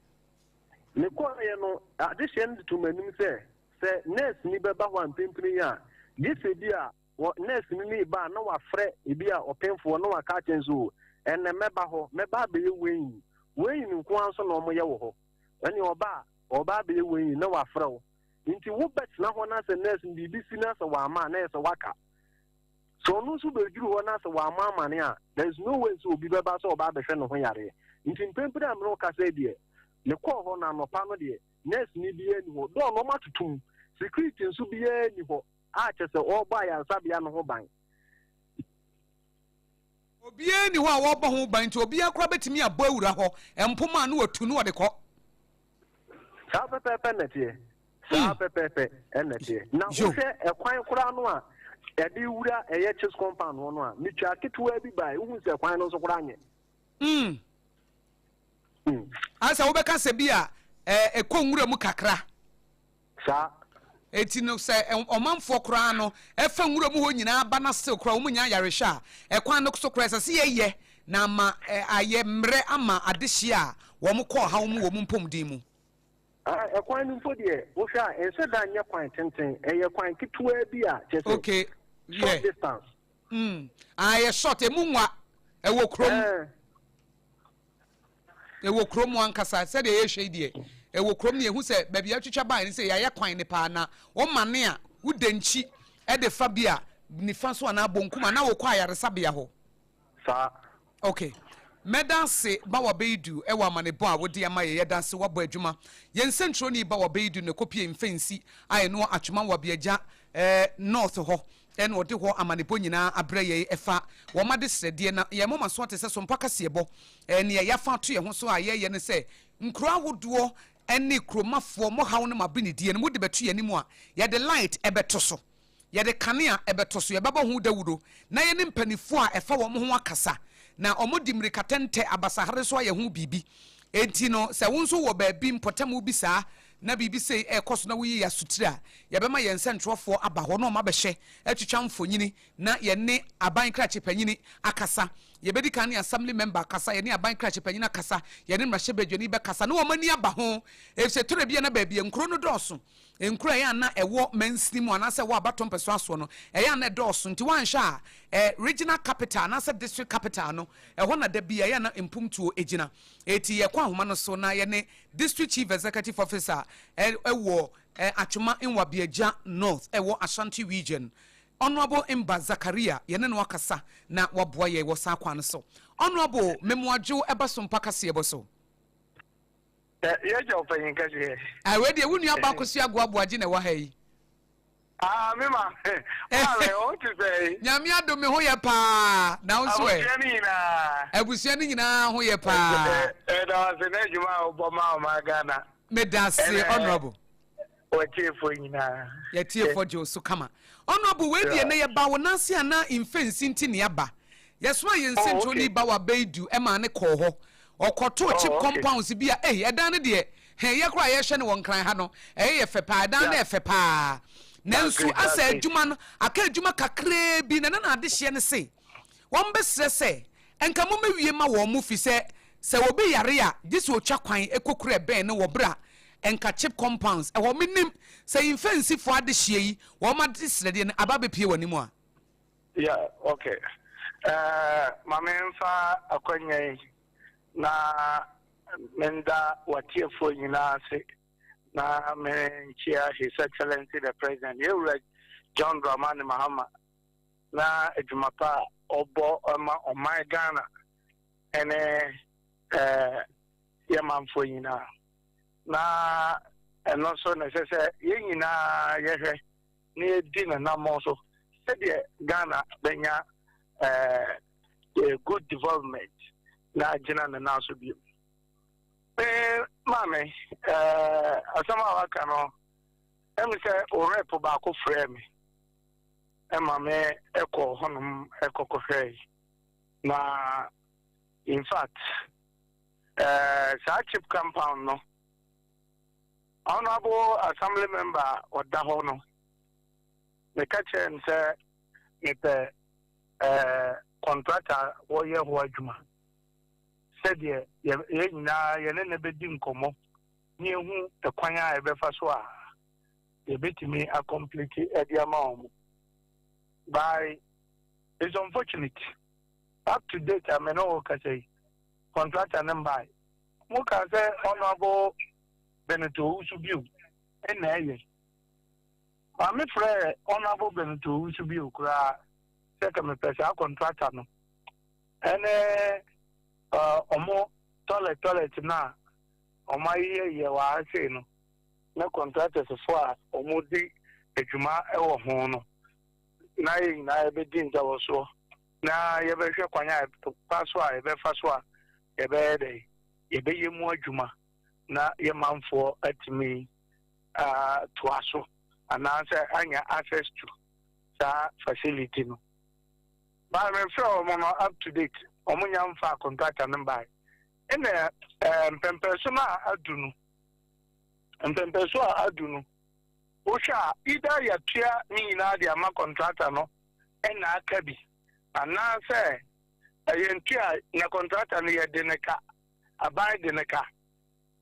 Mekɔeɛ no, adehyeɛ no de too m'anim sɛ, sɛ nɛɛseni bɛba hɔ a mprempren yi a, gye sɛ bi a Wɔ nɛɛseni no reba a, na wafrɛ ebia ɔpemfoɔ na waka akyerɛ no sɛ, O, ɛnnɛ mɛba hɔ, mɛba abɛyɛ weighing. Weighing nko ara nso na wɔyɛ wɔ hɔ. Ɛnneɛ ɔba a, ɔreba abɛyɛ weighing na wafrɛ wo. Nti wobɛtena hɔ na sɛ nɛɛse no biribi si na sɛ wamma a, na ɛyɛ sɛ waka. Sɛ ɔno nso bɛduru hɔ na sɛ wammɔ amane a, there is no way sɛ obi bɛba sɛ ɔba abɛhwɛ ne ho yareɛ. Nti mprempren a me ne wo kasa yi deɛ, mekɔɔ hɔ no anɔpa no deɛ, nɛɛseni biara nni hɔ. Door no wɔatoto mu. Security nso biara nni hɔ. a kyerɛ sɛ ɔrebɔ ayaresabea no ho ban. Obiara nni hɔ a ɔrebɔ ho ban nti obiara koraa bɛtumi abɔ awura hɔ mpoma a na watu na ɔde kɔ. Saa pɛpɛɛpɛ na ɛteɛ. Saa pɛpɛɛpɛ na ɛteɛ. Na wohwɛ ɛkwan koraa no a ɛde wura ɛyɛ CHPS compound hɔ no a, metwaa ketewaa bi bae, wohu sɛ kwan no nso koraa nyɛ. Ayɛ sɛ wobɛka sɛ bi a ɛkɔ nwura mu kakra. Saa. Enti no, sɛ ɔmanfoɔ koraa no fa nwura mu hɔ nyinaa ba na still koraa wɔn nnya ayarehwɛ a, ɛkwan no so koraa ɛsɛ sɛ yɛyɛ na ama ayɛ mmerɛ ama adehyeɛ a wɔn kɔ ɔhaw mu wɔ wɔn mpɔmuden mu. Ah, ɛkwan no mpo deɛ, wohwɛ a, ɛnhyɛ da nyɛ kwan tenten, ɛyɛ kwan ketewaa bi a, kyerɛ sɛ, Okay, short yeah. distance. Ah, ɛyɛ short, emu nwa, ɛwɔ kurom. Ɛɛ. Ɛwɔ kurom ankasa, sɛdeɛ yɛhwɛ yi deɛ, ɛwɔ kurom no yɛhu sɛ baabi a atwitwa baeɛ no sɛ yɛayɛ kwan no paa na womane a woda nkyi de fa bi a nifa so anaa bonkum a na wokɔ ayaresabea hɔ. Saa. Ok. Mɛda ase Bawa Beidu wɔ amanebɔ a wode ama yɛ. Yɛda ase woabɔ adwuma. Yɛn nsɛnkyerɛwni Bawa Beidu na ɛkɔpie Mfɛnsi a ɛno Atwema Wabiagya eh, North hɔ. Ɛna ɔde hɔ amanebɔ nyinaa abrɛ yɛn ɛfa wɔn adesrɛdeɛ na yɛn moma so ate sɛ sompa kaseɛbɔ. Nea yɛafa ato yɛn ho so a yɛreyɛ ne sɛ nkuro ahodoɔ ne kuromafoɔ mo haw ne mo abenedie no mode bɛto yɛn anim a yɛde light bɛto so, yɛde kanea bɛto so, yɛbɛbɔ ho dawuro na yɛne mpaninfoɔ a ɛfa wɔn ho akasa na wɔde mmirikatɛntɛ abasahare so ayɛ ho biribi. Enti no sɛ wo nso wɔ baabi mpɔtam bi saa na biribi sei rekɔ so na woyi yɛn asotire a, yɛbɛma yɛn nsɛntwerɛfoɔ aba hɔ na wɔabɛhwɛ, atwitwa mfonini na yɛne aban krakye panyini akasa. Yɛbɛdi kan ne assembly member akasa, yɛne aban krakye panyini akasa, yɛne mmarahyɛbadwani bɛkasa na wɔn ani aba ho. Efisɛ tɔrɔ bi a na baabi a nkuro no dɔɔso, nkuro a ɛyɛ a na ɛwɔ mansini mu anaasɛ ɛwɔ abatoɔ mpɛsoa soɔ no, ɛyɛ a na ɛdɔɔso. Nti woanhwɛ a, eh, regional capital anaasɛ district capital no, ɛhɔ na da bi a ɛyɛ a na mpomtuo gyina. Enti yɛkɔ ahoma no so na yɛne District Chief Executive Officer wɔ Atwoma Nwabiagya North wɔ Ashanti Region, Honourable Mba Zakaria, yɛne no akasa na waboa yɛn wɔ saa kwan no so. Honourable Memoadwo ɛba so mpa kaseɛbɔ so. Yɛagya ɔpanyin kɛseɛ. Ah, wei deɛ wo nua ba Akosua Agoa Boagye na ɛwɔ ha yi. Ah, me ma. Maame, wo te sɛn? Nyame adom me ho yɛ paa. Na wo nso ɛ? Abusua no nyinaa. Abusua no nyinaa ho yɛ paa. Ɛda wo ase na adwuma a wobɔ ma ɔman Ghana. Meda ase, Honourable. W'atiefoɔ nyinaa. Yɛtiefoɔ gye wo so kama. Honourable, wei deɛ nɛ yɛba wo nan ase a na mfɛnsi nti ne yɛaba. Yɛsomaa yɛn nsɛnkyerɛwni Bawa Baidu maa no kɔɔ hɔ. Ɔkɔtoo chip compounds bi a, ei, ɛdan no deɛ, hɛn, yɛ koraa a yɛhwɛ no wɔ Nkran ha no, ɛyɛ yɛ fɛ paa, ɛdan no yɛ fɛ paa. Nanso asɛ adwuma no, aka adwuma kakraa bi, na na n'adehyeɛ no se, wɔbɛsrɛ sɛ, nka mommɛwie ma wɔn mo, fi sɛ, sɛ obi yare a, gye sɛ ɔtwa kwan kɔ kuro a ɛbɛn no wɔ berɛ a nka chip compounds ɛhɔ. Mennim sɛ Mfɛnsifoɔ adehyeɛ yi, wɔn adesrɛdeɛ no aba abɛpue w'anim a. Yeah, okay. Eh, ma memfa akwanya yi na menda w'atiefoɔ nyinaa ase na menkyia His Excellency the President, Yɛwura John Dramani Mahama na adwuma pa a ɔbɔ ma ɔman Ghana ɛne eh, yɛ manfoɔ nyinaa. Na ɛno nso na ɛsɛ sɛ yɛn nyinaa yɛhwɛ na yɛdi n'anammɔn so sɛdeɛ Ghana bɛnya eh, good development na agyina ne nan so bio. Me maame, eh, asɛm a waka no, ɛmi sɛ o rep baako frɛɛ me ɛma me ɛkɔ hɔnom ɛkɔkɔhwɛe na in fact eh, saa chip compound no Honourable Assembly Member a ɔda hɔ no, meka kyerɛɛ no sɛ mepɛ ɛɛ contractor a wɔyɛ hɔ adwuma sɛdeɛ yɛ yɛn nyinaa yɛne no bɛdi nkɔmmɔ na yɛhu ɛkwan a yɛbɛfa so a yɛbɛtumi akɔmplete ɛde ama wɔn. By it's unfortunate up to date a me ne wo kasa yi contractor no mbae. Mo kaa sɛ Honourable Benito Owusu bio na ɛyɛ. Maame frɛɛ Honourable Benito Owusu bio koraa sɛ ka mepɛ saa contractor no ɛne ɔmo toilet toilet no a ɔmo ayeyɛyɛ wɔ ha sei no ne contractors fo a ɔmo di adwuma wɔ ho no na yɛn nyinaa yɛbɛdi ntawɔsoɔ na yɛbɛhwɛ kwan a pa so a yɛbɛfa so a yɛbɛyɛ dɛ yɛbɛyɛ mu adwuma na yɛ manfoɔ atumi atoa so anaasɛ anya access to saa facility no. But mefrɛ wɔn no up to date wɔn nya mfa contractor no mbae. Ɛna mpɛmpɛnso no a adu no mpɛmpɛnso a adu no wohwɛ a either yɛatua ne nyinaa de ama contractor no ɛna aka bi anaasɛ ɛyɛ ntua na contractor no yɛde ne ka aban de ne ka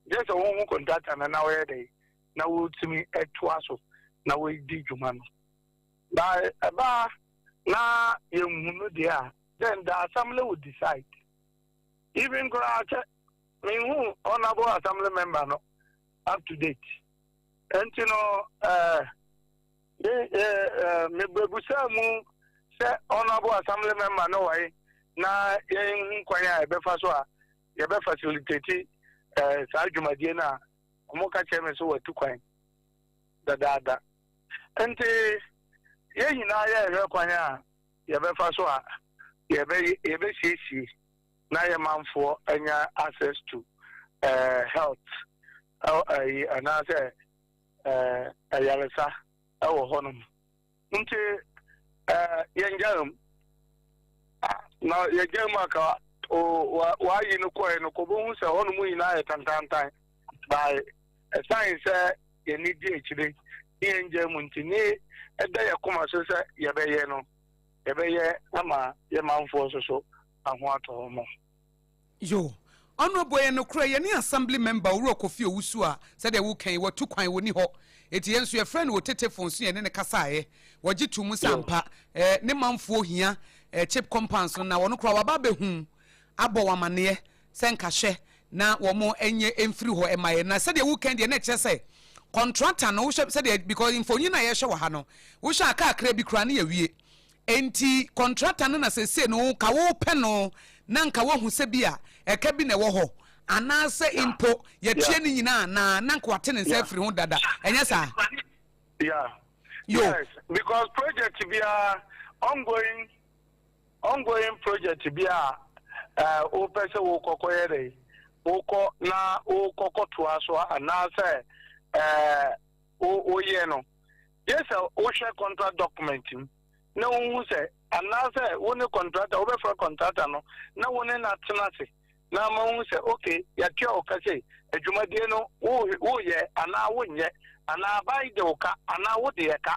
gye sɛ wohu contractor no na wɔyɛ dɛ na wotumi toa so na wɔdi dwuma no na ɛbaa na yɛnhu no deɛ a then the assembly will decide even koraa kyɛ menhu honorable assembly member no up to date nti no ɛɛ eh, mebusaa mu sɛ honorable assembly member no wɔe na yɛnhu kwan a yɛbɛfa so a yɛbɛ facilitate eh, saa dwumadie no a wɔn ka kyerɛ me sɛ wɔatu kwan dadaada nti Yɛn nyinaa yɛrehwɛ kwan a yɛbɛfa so a yɛbɛ yɛbɛsiesie na yɛ manfoɔ anya access to eh, health ɛyi anaasɛ eh, ayaresa ɛwɔ hɔnom. Nti eh, yɛngyaa mu. Na yɛgyaa mu aka wɔayi no kɔɛ no kɔbɛhu sɛ hɔnom nyinaa yɛ tantantan by ɛsan sɛ yɛni di akyire ne yɛngyaa mu nti ne ɛda yɛ koma so sɛ yɛbɛyɛ no yɛbɛyɛ ama yɛ manfoɔ nso so aho atɔ wɔn. Yo, Honourable ɛyɛ nokorɛ yɛne Assembly member Owura Kofi Owusu a sɛdeɛ woka yi watu kwan ɔni hɔ enti yɛn nso yɛfrɛɛ no wɔ tetefon so yɛne no kasaeɛ wɔgye too mu sɛ ampa eh, ne manfoɔ hia eh, chip compounds no na ɔno koraa waba abɛhu abɔ wɔn amaneɛ sɛ nka hwɛ na wɔn nyɛ mfiri hɔ ɛma yɛn na sɛdeɛ woka yi deɛ na ɛkyerɛ sɛ kɔntrata no wohwɛ sɛdeɛ because mfonyin a yɛhwɛ wɔ ha no wohwɛ a kakra bi koraa ne yɛwie Enti kɔntrata no na seesei no nka worepɛ no na nka woahu sɛ bi a ɛka bi na ɛwɔ hɔ anaasɛ mpo yɛatua ne nyinaa anaa na nka wate ne nsa afiri ho dada. Ɛnyɛ saa? Yeah. Yo. Yes, because project biara ongoing ongoing project biara eh, wopɛ sɛ wokɔkɔyɛ dɛ wokɔ na wokɔkɔtoa so anaasɛ eh, woyɛ no Gye sɛ wohwɛ contract document mu na wohu sɛ anaasɛ wo ne contractor wobɛfrɛ contractor no na wo ne no atena ase na ama wohu sɛ ok yɛatua wo ka sei adwumadie no woyɛ anaa wonyɛ anaa aban de wo ka anaa wode yɛ ka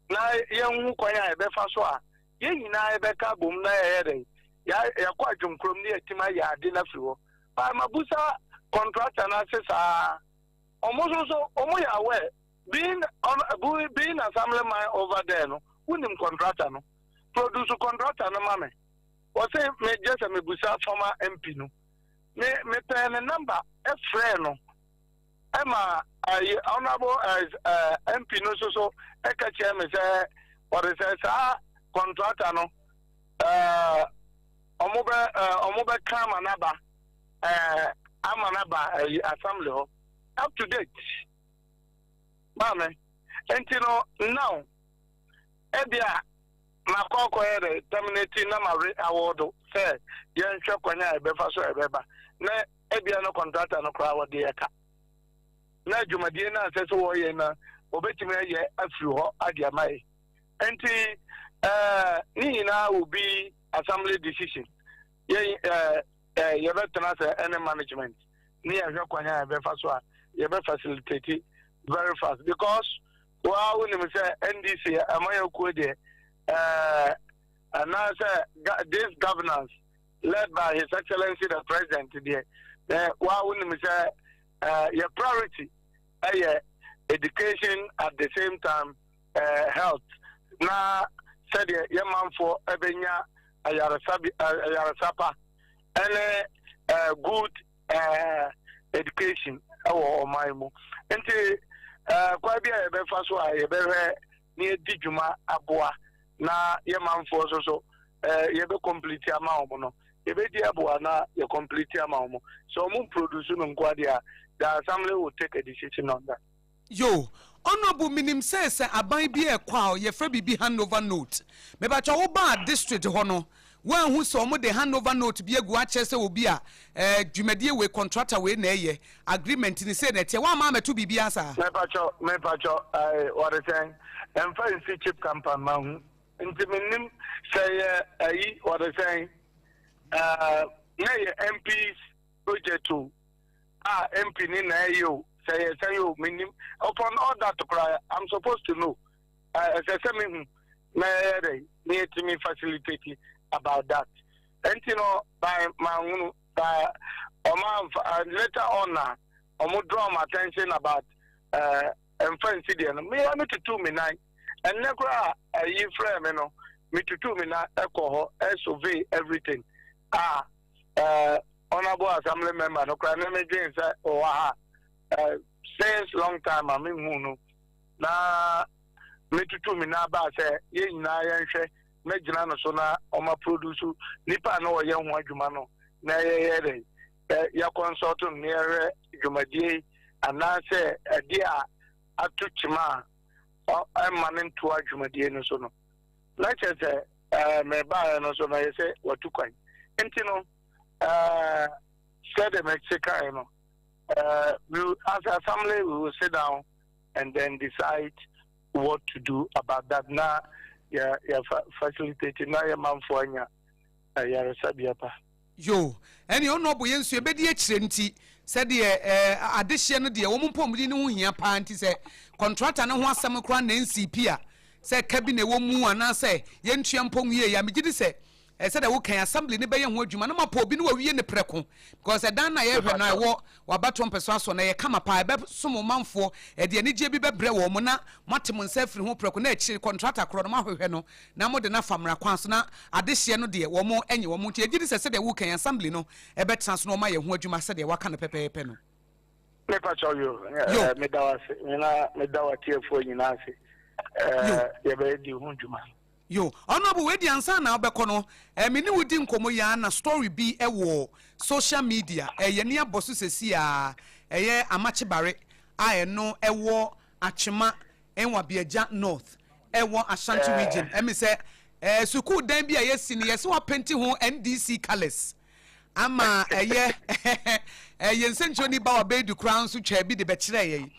na yɛnhu kwan a yɛbɛfa so a yɛn nyinaa yɛbɛka abom na yɛyɛ dɛn yɛakɔ adwumkurom ne yɛatumi ayɛ ade no afiri hɔ. But mabusa contractor no ase saa wɔn nso so wɔn yɛ aware Being on being assembly man over there no, wonim contractor no. Produce contractor no ma me. Wɔse me gye sɛ mebusa former MP no. Me mepɛɛ ne number ɛfrɛɛ no ɛma ayi honorable uh, MP no nso so ɛka kyerɛ me sɛ wɔde sɛ saa contractor no ɛɛ ɔmo bɛ ɛɛ ɔmo bɛka ama n'aba ɛɛ ama n'aba ɛyi assembly hɔ up to date. Maame, nti no now ebia makɔ akɔyɛ dɛ terminate na mawe awɔɔdo sɛ yɛnhwɛ kwan a yɛbɛfa so a ɛbɛba na ebia no contractor no koraa wɔde yɛ ka na dwumadie no a ɛsɛ sɛ wɔyɛ no wɔbɛtumi ayɛ afiri hɔ ade ama yɛ nti ɛɛ ne nyinaa will be assembly decision yɛn ɛɛ yɛbɛtena sɛ ɛne management ne yɛhwɛ kwan a yɛbɛfa so a yɛbɛ facilitate very fast because waa wonim sɛ NDC amayɛkuo deɛ ɛɛ anaasɛ this governance led by his excellency the president deɛ ɛɛ waa wonim sɛ ɛɛ yɛ priority ɛyɛ education at the same time ɛɛ health na sɛdeɛ yɛ manfoɔ ɛbɛnya ayaresa bi ayaresa pa ɛne ɛɛ good ɛɛ education ɛwɔ ɔman mu nti ɛɛ kwan bi a yɛbɛfa so a yɛbɛhwɛ na yɛdi dwuma aboa na yɛ manfoɔ nso so ɛɛ yɛbɛ complete ama wɔn no yɛbɛdi aboa na yɛ complete ama wɔn sɛ wɔn produce no nko adeɛ a the assembly will take a decision on that. Yo, Honourable menim sɛ sɛ aban bi ɛkɔ a yɛfrɛ biribi handover note. Mepakyɛw wo baa district hɔ no woanhu sɛ ɔmo de handover note bi agu akyerɛ sɛ obi a eh dwumadie wei contractor wei na ɛyɛ, agreement no sei na ɛteɛ, woamma ammɛto biribiara saa? Mepakyɛw, mepakyɛw eh wɔde sɛn? Ɛmfa nsi chip compound manhu nti mennim sɛ ɛyɛ ayi wɔde sɛn eh na ɛyɛ MP's project o. a MP ne na ɛyɛ o, sɛ ɛyɛ sɛn o, mennim. Upon all that koraa, I'm supposed to know. Ɛsɛ sɛ mehu na yɛyɛ dɛ na yɛtumi facilitate about that. Ɛnti no, by manhunu, by ɔma later on na ɔmo draw my attention about ɛmfa nsi deɛ no, meyɛ metutu me nan. Ɛnnɛ koraa ayi frɛ me no, metutu me nan ɛkɔ hɔ, ɛ survey everything. Ah, honourable assembly member no koraa ne me dwen sɛ ɔwɔ ha since long time a mehu no na metutu me nan baa sɛ yɛn nyinaa yɛnhwɛ mɛgyina no so na ɔma produce nipa a na ɔyɛ ho adwuma no na yɛyɛ dɛ yɛ consult no na yɛhwɛ dwumadie anaasɛ ɛdeɛ a ato kyima a. ɔmma no ntoa dwumadie no so no, na kyerɛ sɛ ɛɛ mebaeɛ no so no ɛyɛ sɛ watu kwan. Nti no ɛɛ sɛdeɛ mɛte kaeɛ no, ɛɛ we as assembly we will sit down and then decide what to do about that na yɛ yɛ facilitate na yɛ manfoɔ anya ayaresabea pa. Yoo, ɛneɛ ɔno ɔbɔ yɛn nso yɛbɛdi akyire nti sɛdeɛ ɛɛ adehyeɛ no deɛ wɔn mpɔmuden no ho hia paa nti sɛ kɔntrata no ho asɛm koraa na ɛnsii pi a sɛ ka bi na ɛwɔ mu anaasɛ yɛntua mpo nwie yɛ a megye di sɛ ɛɛ sɛdeɛ wokan assembly no bɛyɛ ho adwuma na mapɔ obi no wawie ne prɛko because ɛdan no a yɛhwɛ no a ɛwɔ wabatoɔ mpɛsoa soɔ no ɛyɛ kama paa ɛbɛsom ɔmanfoɔ ɛde anigyeɛ bi bɛbrɛ wɔn mo na moate mo nsa afiri ho prɛko na akyire kɔntrata korɔ no moahwehwɛ no na mode no afa mmara kwan so na adehyeɛ no deɛ wɔn nye wɔn nti yɛgye di sɛ sɛdeɛ woka yi assembly no bɛtena so na wɔayɛ ho adwuma sɛdeɛ waka no pɛpɛɛpɛ no. Me pakyɛw yo, eh, meda wo ase na meda w'atiefoɔ nyinaa ase. Eh, yɛbɛdi ho dwuma. Yo, Honourable wei deɛ ansa na wobɛkɔ no, eh, me ne wo di nkɔmmɔ yi ara na story bi wɔ social media, eh, yɛni abɔ so sɛsi ara, ɛyɛ Amakye Bare a ɛno ɛwɔ Atwema Nwabiagya North ɛwɔ Ashanti Region, ɛmi sɛ eh, sukuu dan bi a yɛsi no yɛsɛ wapenti ho NDC colours ama ɛyɛ yɛn nsɛnkyerɛni ba wabɛdu koraa nso twaa bi de bɛkyerɛɛ yɛn.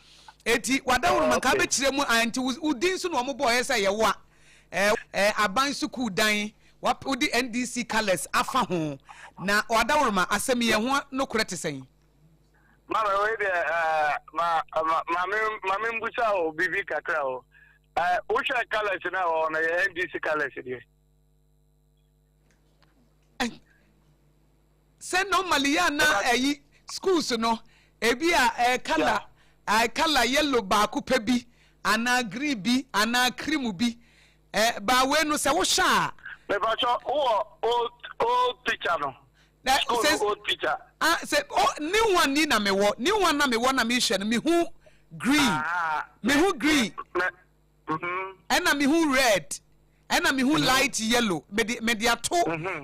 Eti wadaworo ma nka abɛkyerɛ mu a nti wo din nso na wɔn bɔɔ yɛ sɛ yɛwoa ɛɛ aban sukuu dan wode NDC colours afa ho na wadaworo ma asɛm yɛn ho nokorɛ te sɛn? Mama wei deɛ ɛɛ ma ma maame maame mbusa o biribi kakra o ɛɛ wohwɛ colours na ɛwɔ hɔ no yɛ NDC colours deɛ. Sɛ normally yɛ na ɛyi schools no ebi a ɛɛ colour ɛɛ colour yellow baako pɛ bi anaa green bi anaa cream bi ɛɛ baawei no sɛ wohwɛ a. Mepatwɔ wowɔ old old picture no. Na School sɛ no old picture. ah sɛ oh new one ni na mewɔ new one na mewɔ na mehwɛ no mehu green Ah, mehu green me, mm-hmm. ɛna mehu red ɛna mehu light yellow mede mede ato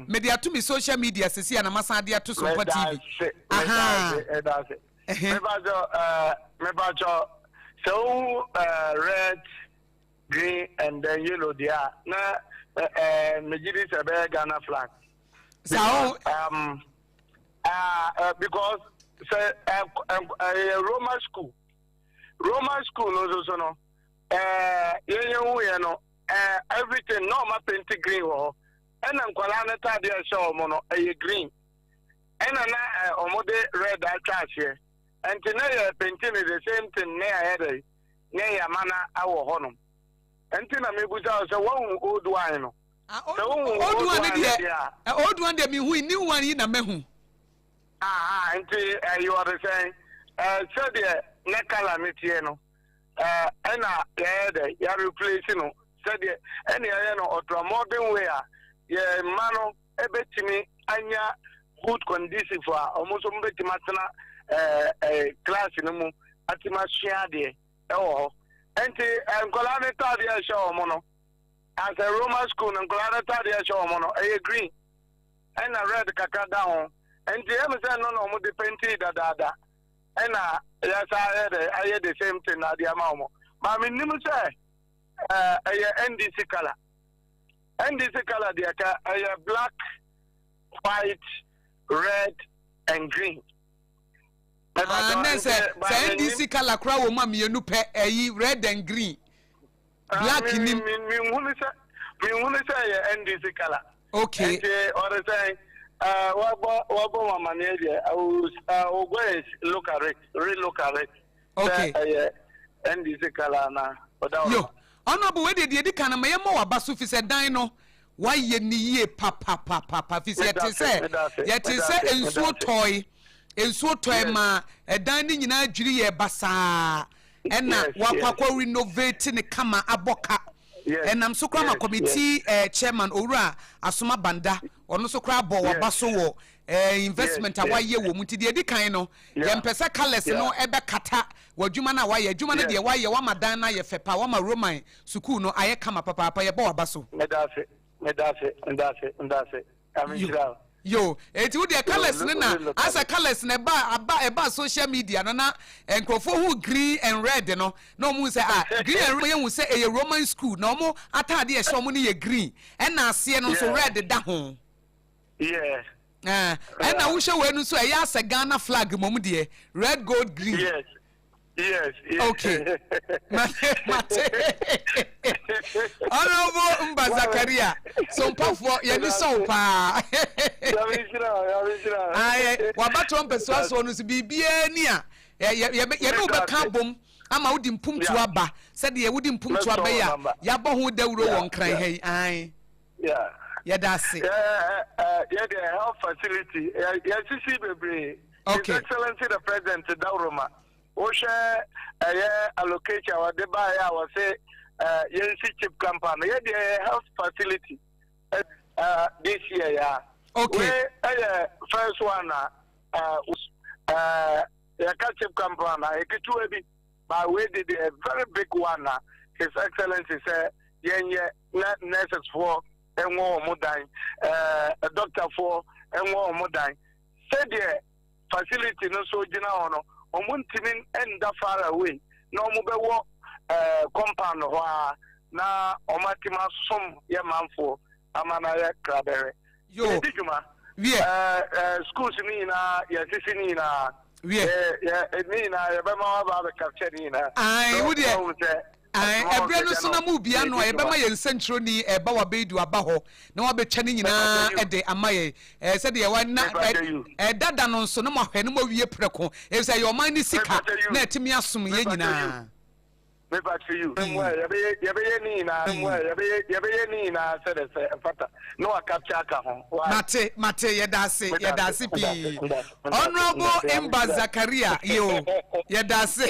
mede ato me social media sisi a na masan de ato Sompa TV. Aha. Medase. Mepatwɔ ɛɛ mepatwɔ sɛ wohu ɛɛ red green and then yellow deɛ a na ɛɛ megye di sɛ ɛbɛyɛ Ghana flag. Saa o. Um, uh, uh, because sɛ ɛyɛ Roman school Roman school no nso so no ɛɛ yɛn yɛn hu yɛn no ɛɛ everything na ɔma paint green wɔ hɔ ɛna nkwadaa no taadeɛ ɛhyɛ wɔn no ɛyɛ green ɛna na ɛɛ wɔn de red atwa aseɛ nti na yɛ paint no the same thing na yɛ dɛ na yɛ ama na awɔ hɔ nom nti na mebusa sɛ wɔn old wine no. Ah, old, old one deɛ old one deɛ mehu new one yi na mahu. Aha, nti ɛyɛ ɔde sɛn sɛdeɛ ne kala ne teɛ no ɛna yɛyɛ dɛ yɛ replace no sɛdeɛ ɛna yɛyɛ no ɔtra modern way a yɛ mma no ɛbɛtumi anya good conducive a wɔn nso bɛtumi atena ɛɛ ɛɛ class no mu atumi asua adeɛ ɛwɔ hɔ nti nkwadaa ne taadeɛ ɛhyɛ wɔn no. As a Roman school no nkwadaa no ataadeɛ a ɛhyɛ wɔn no ɛyɛ green ɛna red kakra da ho nti ɛmu sɛ ɛno na wɔn de penti dadaada ɛna yɛsa ayɛ dɛ ayɛ the same thing na ade ama wɔn maame nim sɛ ɛɛ ɛyɛ NDC colour NDC colour deɛ ka ɛyɛ black white red and green. Ah, ne sɛ sɛ NDC colour koraa wɔ mu a mmienu pɛ ɛyi red and green. Black nim. Menhunu sɛ menhunu sɛ ɛyɛ NDC colour. Okay. Nti ɔde sɛn ɛɛ wabɔ wabɔ wɔn amaneɛ deɛ I will I will go and look at it relook at it. Okay. Sɛ ɛyɛ NDC colour na ɔda Yo, honourable wei deɛ deɛ edi kan no ma yɛmmɔ w'aba so fi sɛ dan no wayɛ ne yie papapapapa fi sɛ yɛte sɛ yɛte sɛ nsuo tɔe nsuo tɔe ma ɛdan no nyinaa dwiri yɛ basaa. Ɛna wakɔ akɔ renovate ne kama abɔ ka. Ɛnam so koraa ma committee eh, chairman Owura Asoma Banda ɔno nso koraa bɔ waba so wɔ eh, investment a wayɛ wɔ mu. Nti deɛ ɛdi kan no yɛmpɛ sɛ colours no ɛbɛkata w'adwuma no a wayɛ. Adwuma no deɛ wayɛ, wama dan no ayɛ fɛ paa, wama Roman sukuu no ayɛ kama papaapa. Yɛbɔ waba so. Medase, medase, medase, medase. Nyame nhyira wo. Yo, eti wo deɛ colours no na asɛ colours no ɛba aba ɛba social media no na nkurɔfoɔ hu green and red no na wɔn hu sɛ ah green and red yɛn hu sɛ ɛyɛ Roman school na wɔn ataade ɛhyɛ wɔn no yɛ green ɛna aseɛ no nso red da ho. Yeah. Ɛna wohwɛ wei no nso ɛyɛ asɛ Ghana flag mom deɛ red gold green. Yes. Yes. yes. Okay. Mate mate. Honorable Mba Zakaria, sompafoɔ yɛni sɔ wo paa. Ayɛ wabatoɔ mpɛsoa soɔ no so biribiara ni a yɛne wo bɛka abom ama wode mpumtuo aba sɛdeɛ wode mpumtuo abɛyɛ a yɛabɔ ho dawuro wɔ nkran ha yi. Ae. Yɛda ase. Yɛde health facility yɛsisi bebree. Okay. His Excellency the President Dawuroma, wohwɛ ɛyɛ allocation a wɔde baeɛ a wɔse yɛnsi chip compound no, yɛdeɛ ɛyɛ health facility this year ya. Okay. Wei ɛyɛ first one a yɛka chip compound a ɛketewa bi, but wei de deɛ very big one na His Excellency sɛ yɛnyɛ na nurses foɔ ɛnwɔ wɔn dan, doctor foɔ ɛnwɔ wɔn dan. Sɛdeɛ facility no nso gyina hɔ no, wɔntumi nda far away na wɔbɛwɔ eh, compound hɔ ara na wɔatumi asom yɛ manfoɔ ama no ayɛ krabɛhwɛ. Yo. Yɛdi dwuma. Wiɛ. Eh, eh, schools no nyinaa yɛasisi ne nyinaa. Wiɛ. Yɛ, yɛ, ne nyinaa yɛbɛma waba abɛcapture ne nyinaa. Ae, Na wo deɛ. wɔahu sɛ Ae, ɛberɛ no so na mo bia no a, yɛbɛma yɛn nsɛnkyerɛwni ɛɛba wabɛdu aba hɔ na wabɛtwa ne nyinaa de ama yɛn. Ɛɛ, sɛdeɛ wa, na, ɛ, ɛda da no nso na moahwɛ na moawie prɛko, efisɛ ɛyɛ ɔman no sika na atumi asom yɛn nyinaa. Mepa you. Yɛbɛyɛ ne nyinaa, yɛbɛyɛ ne nyinaa sɛdeɛ sɛ ɛfata na wa capture aka ho. Mate, mate, yɛda ase, yɛda ase pii. Honourable Mba Zakaria, yo, yɛda ase.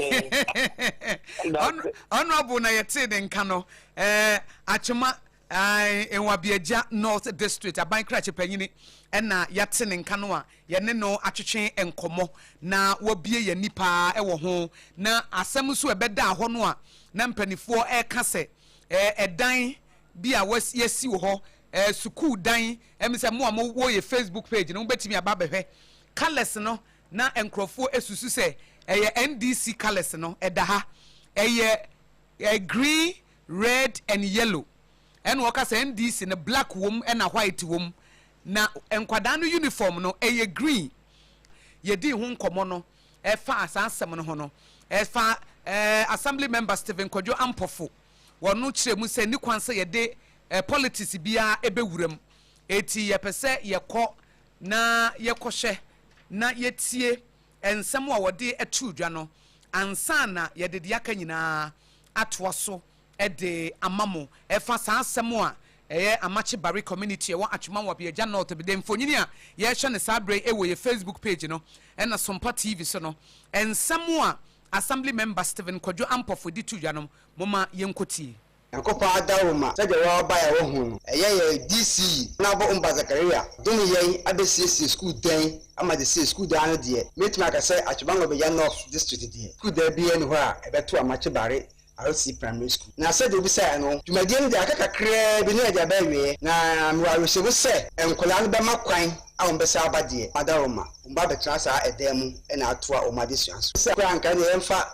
Honourable na yɛtee ne nka no, eh, Atwema, eh, Nwabiagya North District, aban krakye panyini, ɛna yɛate ne nka no a yɛne no atwetwe nkɔmmɔ na wabue yɛn ani paa wɔ ho. Na asɛm nso a ɛbɛdaa hɔ no a na mpanimfoɔ reka sɛ eh, ɛdan bi a yɛasi wɔ hɔ, eh, sukuu dan, ɛmi sɛ mo a mowɔ yɛ Facebook page no mobɛtumi aba abɛhwɛ colours no na nkurɔfoɔ susu sɛ ɛyɛ NDC colours no, ɛda ha. Ɛyɛ eh, green, red and yellow. Ɛna wɔka sɛ NDC no black wom ɛna white wom. Na nkwadaa no uniform no ɛyɛ green. Yɛdii ho nkɔmmɔ no ɛfa saa asɛm no ho no, ɛfa eh, Assembly member Stephen Kwadwo Ampofo, wɔno kyerɛ mu sɛ nni kwan sɛ yɛde eh, politics biara ɛbɛwura mu. Eti yɛpɛ sɛ yɛkɔ na yɛkɔhwɛ na yɛtie nsɛm a wɔde too dwa no ansa na yɛde deɛ aka nyinaa atoa so de ama mo. Ɛfa saa asɛm a ɛyɛ Amakye Bare Community a ɛwɔ Atwima Wabiagya North de mfonini a yɛrehwɛ no saa berɛ yi wɔ yɛ Facebook page no ɛna Sompa TV so no, nsɛm a Assembly Member Stephen Kwadwo Ampofo de too dwa no, momma yɛnkɔtie. Nyankopɔn adawroma sɛdeɛ wɔabae a wɔahu no, ɛyɛ yɛn DC Honourable Umba Zakaria dom yɛn abɛsiesie sukuu dan ama sesei sukuu dan no deɛ mɛtumi aka sɛ Atwebango Bɛgya North District deɛ sukuu dan biara nni hɔ a ɛbɛto Amakye Bare RC Primary School. Na sɛdeɛ wobisaeɛ no, dwumadie no deɛ aka kakraa bi na yɛde aba awieɛ na mewɔ awerɛhyɛmu sɛ nkwadaa no bɛma kwan a wɔbɛsan aba deɛ adaworoma wɔn ba abɛtena saa ɛdan mu na atoa wɔn adesua so. Sɛ koraa anka ɛneɛ yɛmfa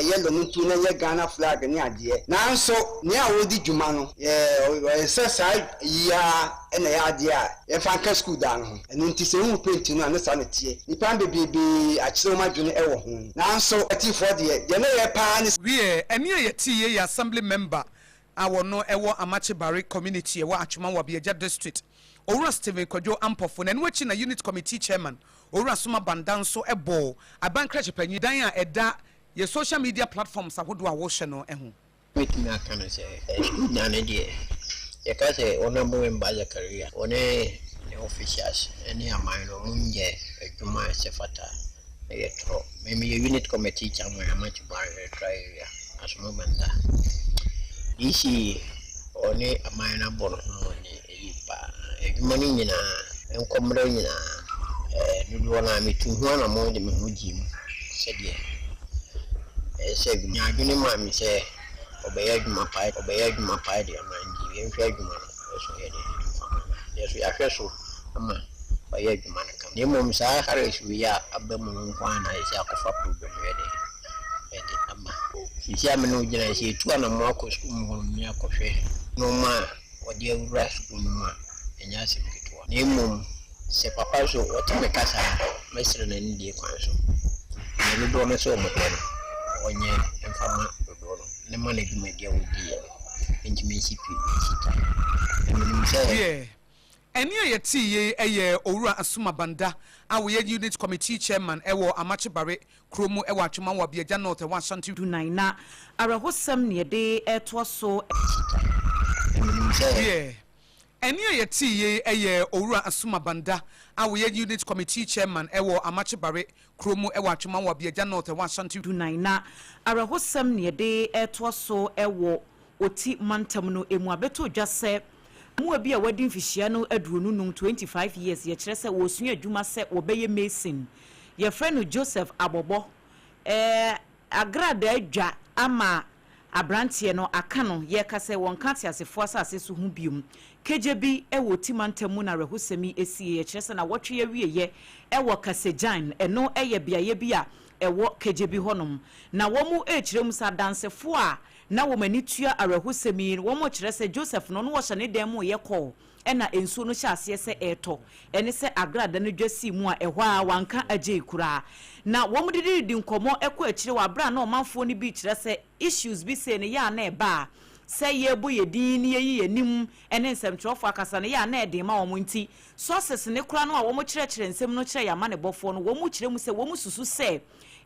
yellow no nto na ɛnyɛ Ghana flag ne adeɛ. Nanso nea ɔredi dwuma no, ɔyɛ sɛ saa yi ara na ɛyɛ adeɛ a yɛmfa nka sukuu dan no ho. Ɛno nti sɛ wohu paint no a, ne saa na ɛteɛ. Nnipa no bebrebe akyerɛ wɔn adwene wɔ ho. Nanso atifoɔ deɛ, deɛ na ɛyɛ pa ara ne. Wiɛ, ɛnne a yɛtee yei yɛ Assembly Member a wɔno wɔ Amakye Bare Community ɛwɔ Atwoma Wabiagya District, Owura Stephen Kwadwo Ampofo, na ɛno akyi na Unit Committee Chairman, Owura Soma Banda nso bɔɔ aban krakye panyin dan a ɛda yɛ social media platforms ahodoɔ a wohwɛ no ho. Mɛtumi aka no sɛ, sukuu dan no deɛ, yɛka sɛ Honourable Mba Zakaria, ɔne ne officials ne aman no, wɔnyɛ adwuma a ɛsɛ fata. Ɛyɛ torɔ. Me meyɛ unit committee chairman Amakye Bwan Electoral Area, Asoma Banda. DC ɔne aman no abɔ ne ho mmɔden yie paa. Adwuma no nyinaa, nkɔmmrɛ nyinaa, ɛɛ dodoɔ no ara metu ho anammɔn de me ho gyee mu sɛdeɛ ɛyɛ sɛ adwuma. Ɔnyaa adwene maa me sɛ ɔbɛyɛ adwuma pa, ɔbɛyɛ adwuma pa de ama nti yɛnhwɛ adwuma no so yɛde mfa ma no. Yɛn nso yɛahwɛ so ama. Wayɛ adwuma no kama. Na mmom saa Harris wei a aba mu no nko ara na ayɛ sɛ akɔfa problem yɛ dɛn ɛde aba. Seesei a me ne wo gyina yi, sɛ yɛtu anammɔn akɔ sukuu mu hɔnom ne akɔhwɛ nnoɔma a wɔde awura sukuu no mu a, ɛnyɛ asɛm ketewa. Na mmom sɛ papa nso ɔte me kasa a, mɛsrɛ no anidie kwan so. Deɛ dodoɔ no sɛ wɔpɛ no, ɔnyɛ mfa ma dodoɔ no ne ma n'adwumadie a ɔdiiɛ no ntumi nsi pi nsi ta. Na menim sɛ. Deɛ Ɛnne a yɛtee yei yɛ Owura Asuma Banda a ɔyɛ Unit Committee Chairman wɔ Amakye Bare kuro mu wɔ Atwema wɔ Abiagya North ɛwɔ Ashanti. Dunan, na awerɛhosɛm na yɛde retoa so. Deɛ ɛnne a yɛtee yei yɛ Owura Asuma Banda a ɔyɛ Unit Committee Chairman wɔ Amakye Bare kuro mu wɔ Atwema wɔ Abiagya North ɛwɔ Ashanti. Dunan, na awerɛhosɛm na yɛde retoa so wɔ Oti mantam no mu abɛtɔ dwa sɛ mmoa bi a wɔadi mfihyia no 25, 25 years, yɛkyerɛ sɛ wɔresua adwuma sɛ wɔbɛyɛ mason. Yɛfrɛ no Joseph Abɔbɔ. Ɛɛ agradaa dwa ama abranteɛ no aka no yɛreka sɛ wɔnka ateasefoɔ asase so ho biom. Kegye bi wɔ Oti mantam mu na awerɛhosɛm yi ɛsiiɛ. Yɛkyerɛ sɛ nawɔtwe awieɛ wɔ Kasegyan, ɛno yɛ beaeɛ bi a ɛwɔ Kegye bi hɔnom. Na wɔrekyerɛ mu sɛ adansefoɔ a na wɔn ani tua awerɛhosɛm yi no, wɔkyerɛ sɛ Joseph no, na ɔhyɛ ne dan mu reyɛ kɔɔ ɛna nsuo no hyɛɛ aseɛ sɛ ɛretɔ, ɛne sɛ agrada no dwa sii mu a ɛhɔ ara wanka agyei koraa. Na wɔdidi redi nkɔmmɔ kɔ akyire wɔ aberɛ a na ɔmanfoɔ no bi rekyerɛ sɛ issues bi sei no yɛ a na ɛba a sɛ yɛrebɔ yɛn din na yɛyi yɛn anim ne nsɛmtwerɛfoɔ akasa no yɛ a na ɛden ma wɔn nti sources no koraa no a wɔkyerɛkyerɛ nsɛm no kyerɛ yɛn amanebɔfoɔ no wɔkyerɛ mu sɛ wɔsusu sɛ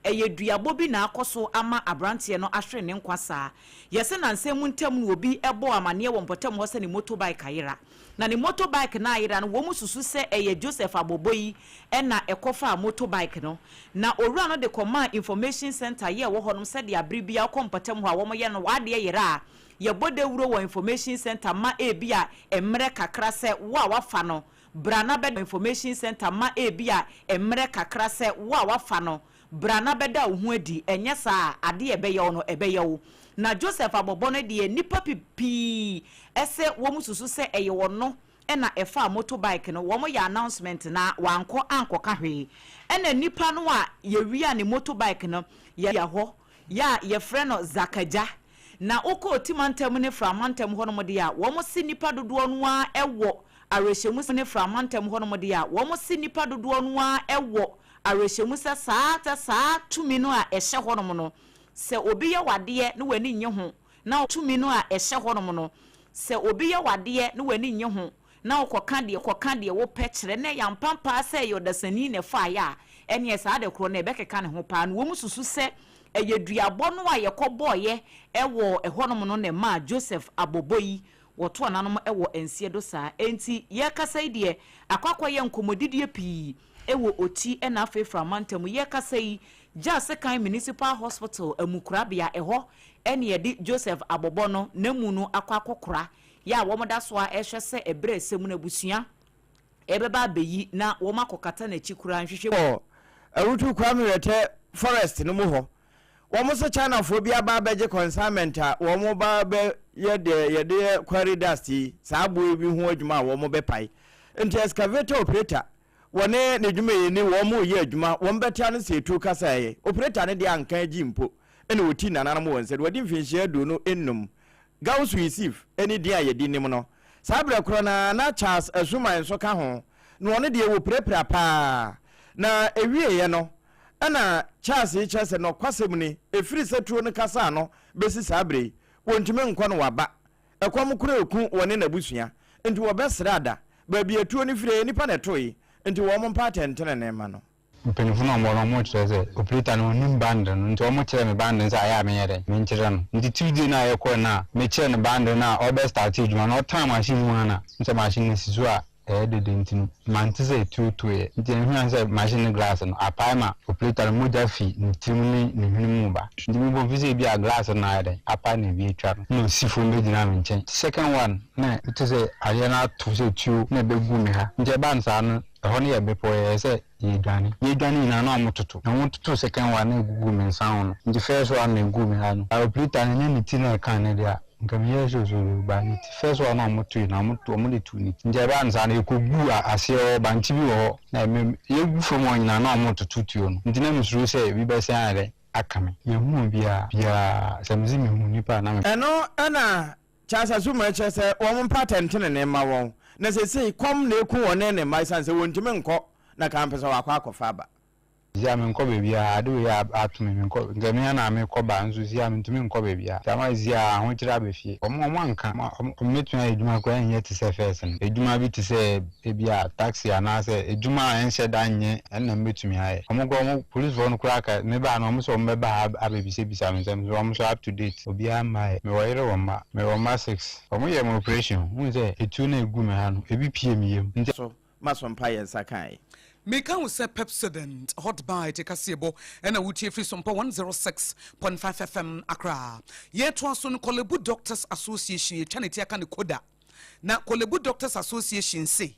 Ɛyɛ duabɔ bi na akɔ so ama aberanteɛ no ahwere ne nkwa saa. Yɛse nansa mu ntam no obi bɔɔ amaneɛ wɔ mpɔtam hɔ sɛ ne motor bike ayera. Na ne motor bike no ayera no wɔn susu sɛ ɛyɛ Joseph Abɔbɔ yi na ɛkɔfaa motor bike no. Na owura no de kɔmaa information centre yɛ ɛwɔ hɔnom sɛdeɛ abere biara wokɔ mpɔtam hɔ a wɔyɛ no w'adeɛ yera a yɛbɔ dawuro wɔ information centre ma ebia mmerɛ kakra sɛ wo a wafa no Bra na bɛda Information Centre ma ebia mmerɛ kakra sɛ wo a woafa no, bra na bɛda wo ho adi, ɛnyɛ saa a, adeɛ a ɛbɛyɛ wo no, ɛbɛyɛ wo. Na Joseph abɔbɔ no deɛ, nnipa pipii sɛ wɔn susu sɛ ɛyɛ ɔno na ɛfaa motor bike no, wɔn yɛ announcement na wankɔ ankɔka hwee. Ɛna nipa no a yɛwia ne motor bike no, yɛ hɔ, yɛ a yɛfrɛ no Zakagya. Na wokɔ Oti mantam ne Fra mantam hɔnom deɛ a, wɔn se nnipa dodoɔ no ara wɔ awerɛhyɛmu sɛ ne Fra mantam hɔnom deɛ a, wɔn se nnipa dodoɔ no ara wɔ awerɛhyɛmu sɛ saa sɛ saa tumi no a ɛhyɛ hɔnom no, sɛ obi yɛ wo adeɛ na w'ani nnye ho na tumi no a ɛhyɛ hɔnom no, sɛ obi yɛ wo adeɛ na w'ani nnye ho na wokɔka deɛ kɔka deɛ wopɛ kyerɛ na ɛyɛ ampampaa sɛ ɛyɛ ɔdasani na ɛfaeɛ a, ɛnneɛ saa ade korɔ no ɛbɛkeka ne ho paa. Na wɔn susu sɛ ɛyɛ duabɔ no a yɛkɔbɔeɛ wɔ ɛhɔnom no na ɛmaa Joseph abɔbɔ yi wɔto ananom wɔ nseɛ do saa. Enti yɛrekasa yi deɛ, akɔ akɔyɛ nkɔmmɔdidie pii wɔ Oti na afei Fra mantam. Yɛrekasa yi, Gyasekan Municipal Hospital amukorabea, ɛhɔ na yɛde Joseph abɔbɔ no n'amu no akɔ akɔkora yɛ a wɔda so ara rehwɛ sɛ ɛberɛ a ɛsɛ mu no abusua rebɛba abɛyi na wɔakɔkata n'akyi koraa nhwehwɛ mu. Wɔ Awutu Kwame Wɛtɛ forest no mu hɔ, wɔn se Chinafoɔ bi aba abɛgye consignment a wɔn ba bɛ yɛ deɛ yɛde yɛ quarry dust yi, saa aboɔ yi bi ho adwuma a wɔn bɛ pae. Nti excavator operator wɔne ne dwumayɛni wɔn reyɛ adwuma, wɔn bɛte ano sɛ etuo kasa ɛyɛ. Operator no deɛ anka agyi mpo ɛna ɔti nananom wɔn nsa de, wadi mfinhyia 25. Gausu Yusuf ne din a yɛde nim no. Saa berɛ korɔ no ara na Charles Asuman nso ka ho, na ɔno deɛ wɔpirapira pa ara. Na ɛwieeɛ no, ɛna Charles yi kyerɛ sɛ nɔkwasɛm ni, ɛfiri sɛ tuo no kasaa no bɛsi saa berɛ yi, wɔntumi nkɔ no waba. Ɛkɔm korɔ reku wɔne n'abusua, nti wɔbɛsrɛ ada. Baabi a tuo no firi, ɛyɛ nnipa na ɛtoe, nti wɔn mpa atɛntenenee mma no. Mpanyimfo no a wɔwɔ hɔ no wɔkyerɛ sɛ operator no onnyim band no ntsi wɔkyerɛɛ me band no sɛ ayɛ a menyɛ dɛn menkyerɛ no. Ntsi Tuesday no a yɛkɔe no a mekyerɛɛ no band no a ɔbɛ starte edwuma no ɔtsenaa machine no mu ana nkyɛ machine no si so a ɛyɛ dede ntsi no manntse sɛ etuo toeɛ ntsi ennhu annsɛ machine no glass no apae ma operator no mogya fi ne tsirmu ne ne hwene mu ba ntsi mobɔ mfe sɛ ebi a glass no na ayɛ dɛn apae na ebi etwa no nna osi famu begyinaa me nkyɛn. Second one na metse sɛ adeɛ no ato sɛ tuo na ebegu me ha ntsi ɛbaa no saa no ɛhɔ no yɛ bepɔ ɛyɛ sɛ Yɛdwane. Yɛdwane nyinaa na wɔtoto. Na wɔtoto second one na ɛgugu me nsa ho no. Nti first one na ɛguu me ha no. Operator no ɛnyɛ ne ti na ɛkaa no deɛ a. Nka menyɛɛ sure sɛ ɔbɛwu but ne ti first one a wɔtoe no wɔde too ne ti nti ɛbaa no saa no ɛkɔguu aseɛ hɔ bankye bi wɔ hɔ na me yɛgu fam hɔ nyinaa na wɔretoto tuo no nti na mesuro sɛ ebi bɛsan ayɛ dɛn aka me. Menhuu obiara biara sɛ mese mehuu nipa a na me. Ɛno na Charles Asumah kyerɛ sɛ wɔn mpa atɛntenenee mma wɔn, na seesei kɔm na ɛku wɔne ne mma ɛsiane sɛ wɔntumi nkɔ na ka mpɛ sɛ wɔakɔ akɔfa aba. Seesei a menkɔ baabiara, ade wei a ato me, menkɔ, nka me ara na mekɔ ba, nso seesei a mentumi nkɔ baabiara. Nti ama seesei a ahokyere aba fie. Wɔn, wɔn anka, wɔn, wɔn mɛtumi ayɛ adwuma koraa ɛnyɛ te sɛ first no. Adwuma bi te sɛ ebia taxi anaasɛ adwuma a ɛnhyɛ da nyɛ ɛno na mɛtumi ayɛ. Wɔn koraa, wɔn, policefoɔ no koraa ka, mebaa no wɔn sɛ wɔn bɛba ha abɛbisabisa me nsɛm, nso wɔn nso up to date, obiara mmaeɛ. Mewɔ yere wɔ mma, mewɔ mma six. Wɔn yɛɛ me operation, wohu sɛ etuo no a ɛgu me ha no, ebi pue me yam, nti. So maso mpa yɛn nsa kae. Meka wo sɛ Pepsodent Hot Bite kaseɛbɔ na wotie firi Sompa 106.5 FM Accra. Yɛtoa so no Korle-Bu Doctors Association yɛtwa ne ti aka no KODA. Na Korle-Bu Doctors Association se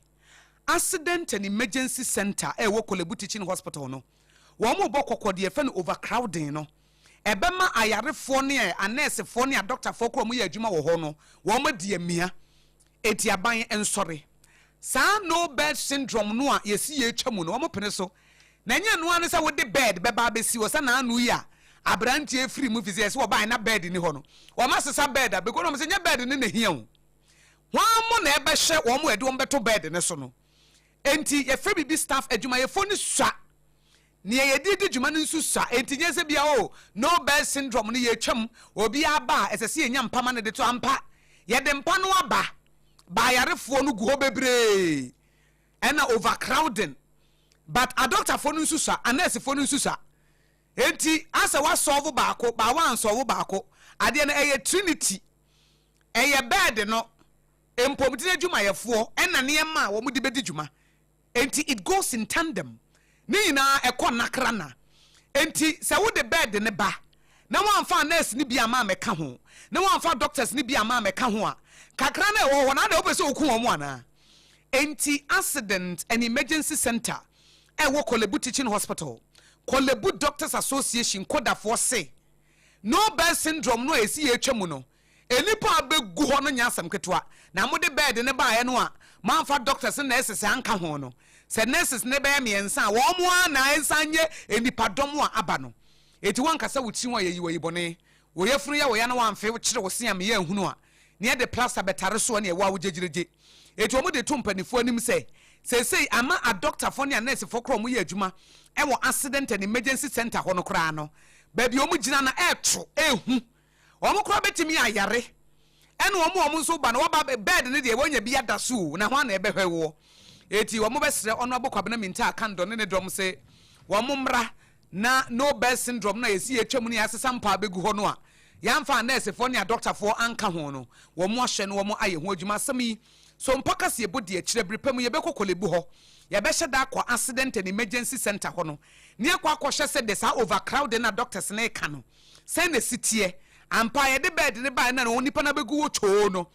Accident and Emergency Centre a ɛwɔ Korle-Bu Teaching Hospital no wɔn rebɔ kɔkɔ deɛ yɛfrɛ no overcrowding no ɛbɛma ayarefoɔ ne anɛɛsefoɔ ne adɔktafoɔ koraa a wɔyɛ adwuma wɔ hɔ no wɔn adi amia. Enti aban nsɔre. Saa no bed syndrome no a yɛsi yɛretwa mu no, wɔpene so. Na ɛnyɛ ɛno ara ne sɛ wode bed bɛba abɛsi hɔ sɛ n'ano yi a aberanteɛ firi mu firi sɛ yɛse wɔbaeɛ na bed nni hɔ no, wɔasesa bed abɛgu hɔ na wɔn sɛ nyɛ bed no na ɛhia o. Hwan mo na ɛbɛhyɛ wɔn a ɛde wɔn bɛto bed no so no? Enti yɛfrɛ biribi staff adwumayɛfoɔ no sua. Nea yɛde di dwuma no nso sua. Enti nyɛ sɛ bia oh, no bed syndrome no yɛretwam, obiara ba a ɛsɛ sɛ yɛnya mpa ma no de to. Ampa, yɛde mpa no aba, ba ayarefoɔ no gu hɔ bebree, ɛna overcrowding. But adɔktafoɔ no nso sua, anɛɛsefoɔ no nso sua. Enti asɛ woasɔlvo baako, ba woansɔlvo baako. Adeɛ no ɛyɛ trinity, ɛyɛ bed no, mpɔmuden adwumayɛfoɔ, ɛna nneɛma a wɔde bɛdi dwuma. Enti it goes in tandem. Ne nyinaa ɛkɔ nnakra nna. Enti sɛ wode bed no ba na woamfa nurse no bi amma ammɛka ho, na woamfa doctors no bi amma ammɛka ho a, kakra no a ɛwɔ hɔ no, adɛn wopɛ sɛ woku wɔn anaa? Enti Accident and Emergency Centre a ɛwɔ Korle-Bu Teaching Hospital, Korle-Bu Doctors Association, KODAfoɔ se, No bed syndrome no a ɛsi yɛretwa mu no, Nnipa a begu hɔ no nyɛ asɛm ketewa. Na mode bɛɛde no baeɛ no a moamfa doctors ne nurses anka ho no, sɛ nurses no bɛyɛ mmiɛnsa a, wɔn ara na ɛnsan nyɛ nnipadɔm a aba no. Enti woankasa wo tiri ho a yɛyi wo ayibɔne. Wo yafunu yɛ wo ya na woamfe wo kyere wo se a meyɛ anhunu a, nea ɛde plaster bɛtare soɔ ne ɛwɔ a wogyegyiregye. Enti wɔde to mpanimfoɔ anim sɛ seesei ama adɔktafoɔ ne anɛɛsefoɔ koraa a wɔyɛ adwuma wɔ accident and emergency centre hɔ no koraa no, baabi a wɔgyina no ɛreto, ɛrehu. Wɔn koraa bɛtumi ayare. Ɛna wɔn a wɔn nso ba no, wɔba bed no deɛ wɔanya bi ada so o, na hwan na ɛbɛhwɛ woɔ? Eti wɔn bɛsrɛ Honourable Kwabena Mintah Akandoh ne ne dɔm se wɔn mmra na no bed syndrome no a yɛsi yɛtwa mu ne yɛasesa mpa abɛgu hɔ no a yɛamfa anɛɛsefoɔ ne adɔktafoɔ anka ho no, wɔn ahwɛ na wɔn ayɛ ho adwuma. Asɛm yi, so mpa kaseɛbɔ di akyire? Bere pa mu yɛbɛkɔ Korle-Bu hɔ, yɛbɛhyɛ da akɔ Accident and Emergency Centre hɔ no ne yɛakɔ akɔhwɛ sɛ deɛ saa overcrowding no a doctors no reka no, Sɛn na esi teɛ? Ampa, yɛde bɛɛd no bae na nnipa no abegu hɔ twoo no.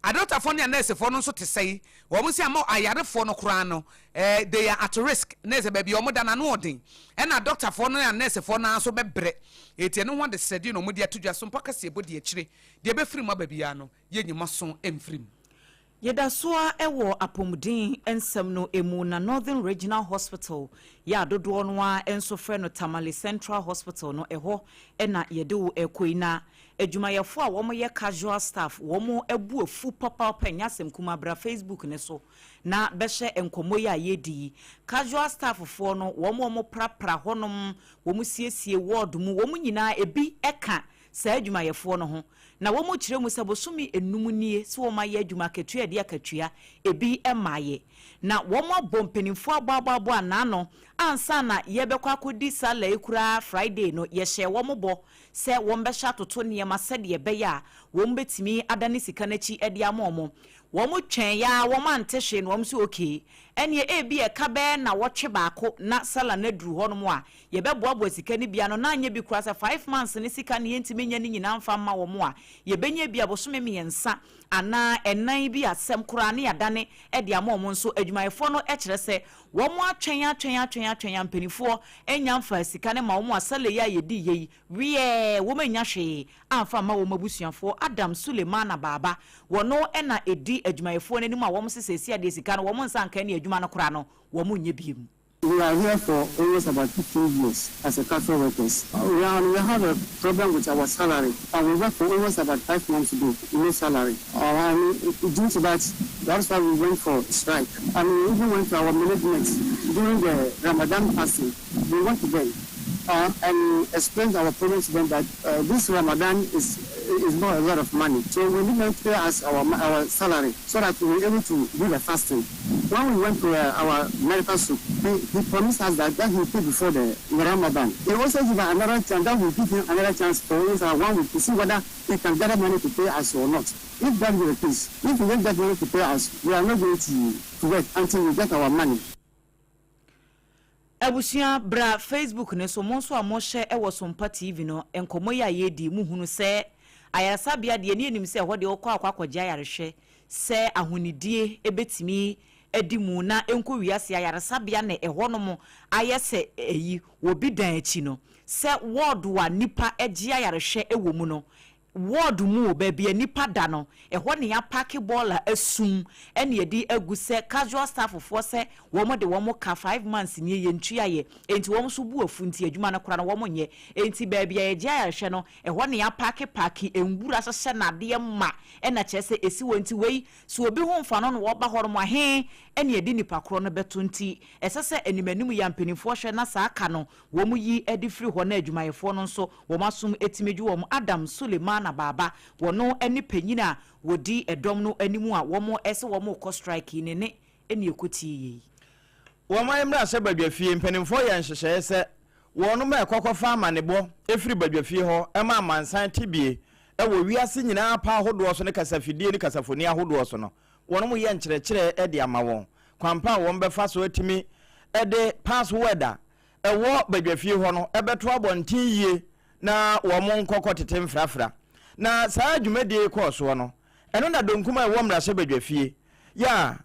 Adɔkotafoɔ ne anɛɛsefoɔ no nso te sɛn? Wɔn se ama ayarefoɔ no koraa no, eh, they are at risk. Na ɛsɛ baabi a wɔda no ano ɔden. Ɛna adɔkotafoɔ no ne anɛɛsefoɔ no ara nso bɛbrɛ. Enti ɛno ho adesrɛdeɛ na wɔde ato dwa. So mpa kaseɛbɔ di akyire? Deɛ ɛbɛfiri mu aba biara no, yɛnyi mo aso mfiri mu. Yɛda so ara wɔ apɔmuden nsɛm no mu na Northern Regional Hospital yɛ a dodoɔ no ara nso frɛ no Tamale Central Hospital no ɛhɔ na yɛde wo rekɔ yi na adwumayɛfoɔ a wɔyɛ casual staff wɔn bo afu papaapa ɛnyɛ asɛm kumaa bra Facebook no so na bɛhyɛ nkɔmmɔ yi a yɛredi yi casual staff foɔ no wɔn a wɔprapra hɔnom wɔn siesie ward mu wɔn nyinaa ebi ka saa adwumayɛfoɔ no ho, na wɔkyerɛ mu sɛ bosome nnum nie sɛ wɔayɛ adwuma akatua a ɛde akatua ebi mmaeɛ. Na wɔabɔ mpanimfoɔ abɔabɔabɔ anaano ansa na yɛrebɛkɔ akɔdi Sallah yi koraa Friday no, yɛhyɛɛ wɔn bɔ sɛ wɔbɛhyɛ atoto nneɛma sɛdeɛ ɛbɛyɛ a wɔbɛtumi adane sika no akyi de ama wɔn. Wɔtwɛn ara wɔante hwee na wɔn nso okay, ɛnneɛ ebia ɛka bɛyɛ nnawɔtwe baako na Sallah no aduru hɔnom a, Yɛbɛboaboa sika no bi ano na anyɛ bi koraa sɛ five months no sika no yɛntumi nyɛ ne nyinaa mfa mma wɔn a, yɛbɛnya bi a bosome mmiɛnsa anaa ɛnan bi asɛm koraa na yɛadane de ama wɔn nso. Adwumayɛfoɔ no kyerɛ sɛ wɔn atwɛn atwɛn atwɛn atwɛn atwɛn a mpaninfoɔ nnya mfaa sika no ma wɔn a Saleh yi a yɛdi yɛ yi weɛɛ wɔn annya hwee amfa amma wɔn abusuafoɔ Adam Sulemana Baaba wɔno na ɛdi adwumayɛfoɔ no anim a wɔn se seesei adeɛ sika no wɔn nsa nka ne adwuma no koraa no wɔn nyɛ biom. We are here for almost about 15 years as a cafe workers. We, are, we have a problem with our salary. And we work for almost about five months ago, no salary. Uh, and due to that, that's why we went for strike. And we even went to our management during the Ramadan fasting. We went to them and explained our problem to them that this Ramadan is is not a lot of money. So we need to pay us our, our salary so that we were able to do the fasting. When we went to our medical school, he, he promised us that, that he will pay before the Ramadan. He also gave another chance, that will give him another chance for us one week to see whether he can gather money to pay us or not. If that is the case, if we don't get money to pay us, we are not going to, to work until we get our money. Abusua bra Facebook no so mo nso a mohyɛ wɔ Sompa TV no nkɔmmɔ yi a yɛredi mo hunu sɛ ayaresabea deɛ ne yɛnim sɛ ɛhɔ deɛ wokɔ akɔ akɔgye ayarehwɛ sɛ ahonidie bɛtumi adi mu na ɛnkɔ wiase ayaresabea na ɛhɔ nom ayɛ sɛ ɛyi wɔ bi dan akyi no sɛ ward a nipa gye ayarehwɛ wɔ mu no Ward mu o, baabi a nnipa da no, ɛhɔ na yɛapaake bɔɔla asum na yɛde agu sɛ casual staff foɔ sɛ wɔn de wɔn ka 5 months nie yɛntuaeɛ, enti wɔn nso bo afu nti adwuma no koraa no wɔn nyɛ. Enti baabi a yɛgye ayarehwɛ no, ɛhɔ na yɛapaake paake nwura hyehyɛ no adeɛ ma ɛna kyerɛ sɛ ɛsi hɔ nti wei sɛ obi ho mfa no na ɔba hɔ nom a he na yɛde nipa korɔ no bɛto nti ɛsɛ sɛ anim anim yi a mpanimfoɔ hwɛ na saa ka no Wɔyi de firi hɔ na adwumayɛfoɔ no nso wɔn asom tumi dwo wɔn. Adam Sulemana Baaba, wɔno ne panyin a wɔdi dɔm no anim a wɔn se wɔn rekɔ strike yi, ne nne na ɛkɔtie yei. Wɔn mmarahyɛ badwafie mpanimfoɔ yɛ nhyehyɛeɛ sɛ wɔnom ɛkɔ kɔfa amanebɔ firi badwafie hɔ ma amansan tebie wɔ wiase nyinaa pa ahodoɔ so ne kasafidie ne kasafoni ahodoɔ so no, wɔnom yɛ nkyerɛkyerɛ de ama wɔn kwan pa a wɔn bɛfa so atumi de password a ɛwɔ badwafie hɔ no bɛto abɔnten yie na wɔn nkɔ kɔtete mfrafra. Na saa dwumadie yi kɔɔ soɔ no, ɛno na donkum a ɛwɔ mmarahyɛbadwafie yɛ a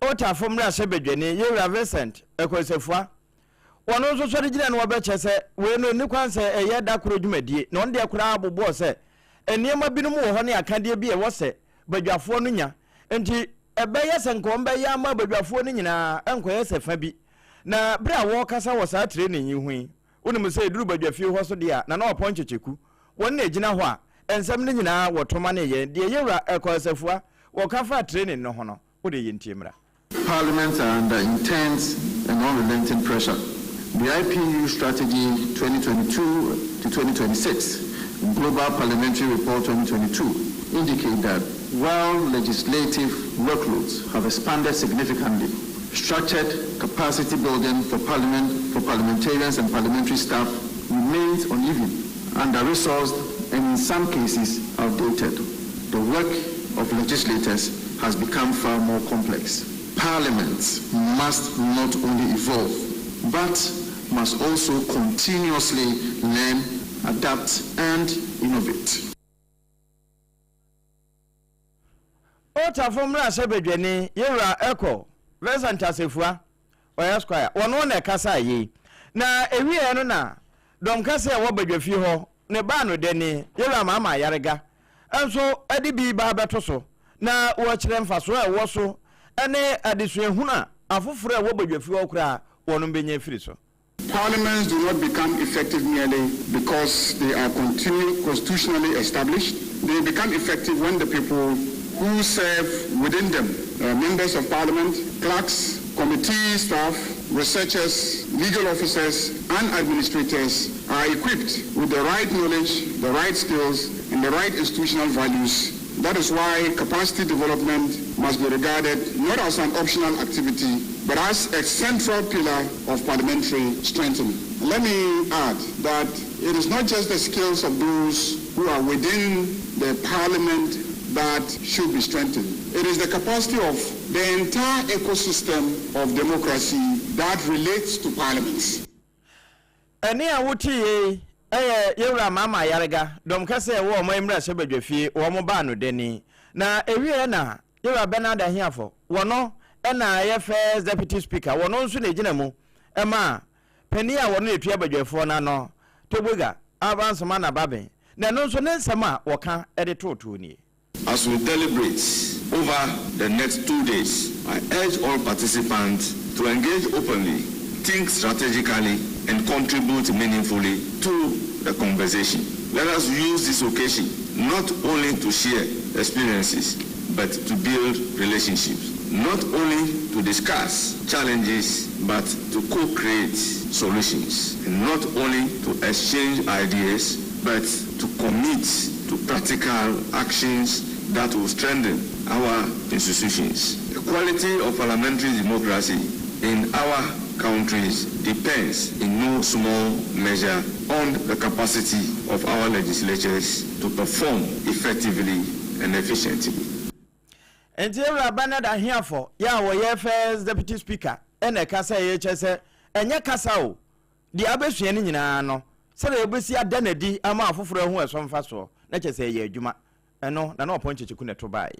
Otafo mmarahyɛbadwani Yewura Vincent Akwansafua ɔno nso sɔre gyina no ɔbɛkyɛ sɛ wei no ɛnni kwan sɛ ɛyɛ da koro dwumadie na ɔno deɛ koraa bobɔɔ sɛ nneɛma binom wɔ hɔ ne akadeɛ bi a ɛwɔ sɛ badwafoɔ no nya nti ɛbɛyɛ sɛ nka wɔbɛyɛ ama badwafoɔ no nyinaa ɛnkɔyɛ sɛ fa bi Na bere a wɔrekasa wɔ saa training yi ho yi, wonim sɛ eduru badwafie hɔ so deɛ a, Nana Ɔpɔn Kyekyeku, wɔn na egyina hɔ a nsɛm no nyinaa wɔto ma ne yɛn. Deɛ Yewura Ɛkɔ Asafua wɔka faa training no ho no, wo deɛ yɛntie mmra. Parliaments are under intense and unrelenting pressure. The IPU Strategy 2022 to 2026 Global Parliamentary Report 2022 indicate that while legislative workloads have expanded significantly, structured capacity building for parliament for parliamentarians and parliamentary staff remains uneven, under-resourced, and in some cases outdated. The work of legislators has become far more complex. Parliaments must not only evolve, but must also continuously learn, adapt, and innovate. Otafo mmarahyɛbadwani Yewura Ekow Vincent Asefua, ɔyɛ Esquire, ɔno na ɛkasaa yei. Na ɛwieɛ no na dɔm kɛseɛ a ɛwɔ badwafie hɔ ne baanodani Yewura Mahama Ayariga nso de bi ba abɛto so na wɔkyerɛ mfasoɔ a ɛwɔ so ne adesuahunu a afoforɔ a ɛwɔ badwafie hɔ koraa wɔnom bɛnya afiri so. Parliaments do not become effective merely because they are constitutionally established. They become effective when the people who serve within them, uh, members of parliament, clerks, committee staff, researchers, legal officers, and administrators are equipped with the right knowledge, the right skills, and the right institutional values. That is why capacity development must be regarded not as an optional activity, but as a central pillar of parliamentary strengthening. Let me add that it is not just the skills of those who are within the parliament that should be strengthened. It is the capacity of the entire ecosystem of democracy that relates to parliaments. Ɛnne a woteeɛ yi yɛ Yɛwura Mahama Ayariga, dɔm kɛseɛ a ɛwɔ ɔman mmarahyɛbadwafie, wɔn baanodani. Na ɛwieɛ na Yɛwura Bernard Ahiafor, wɔno na ɛyɛ First Deputy Speaker, wɔno nso na ɛgyina mu. maa panin a wɔno na ɛtua badwafoɔ no ano, Togbega Alban Sumana Bagbin, na ɛno nso ne nsɛm a wɔka de tootoo nie. As we deliberate over the next 2 days, I urge all participants to engage openly, think strategically, and contribute meaningfully to the conversation. Let us use this occasion not only to share experiences, but to build relationships. Not only to discuss challenges, but to co-create solutions. And not only to exchange ideas, but to commit to practical actions that will strengthen our institutions. The quality of parliamentary democracy in our countries depends in no small measure on the capacity of our legislatures to perform effectively and efficiently. Nti Ewura Bernard Ahiafor yɛ a wɔyɛ First Deputy Speaker ɛna ɛka sɛ yɛkyɛ sɛ ɛnyɛ kasa o, deɛ abɛsua no nyinaa no, sɛdeɛ yɛbɛsi ada n'adi ama afoforɔ ahu ɛso mfa soɔ na kyɛ sɛ ɛyɛ adwuma. Ɛno na na ɔpɔn kyekyeku na ɛto baeɛ.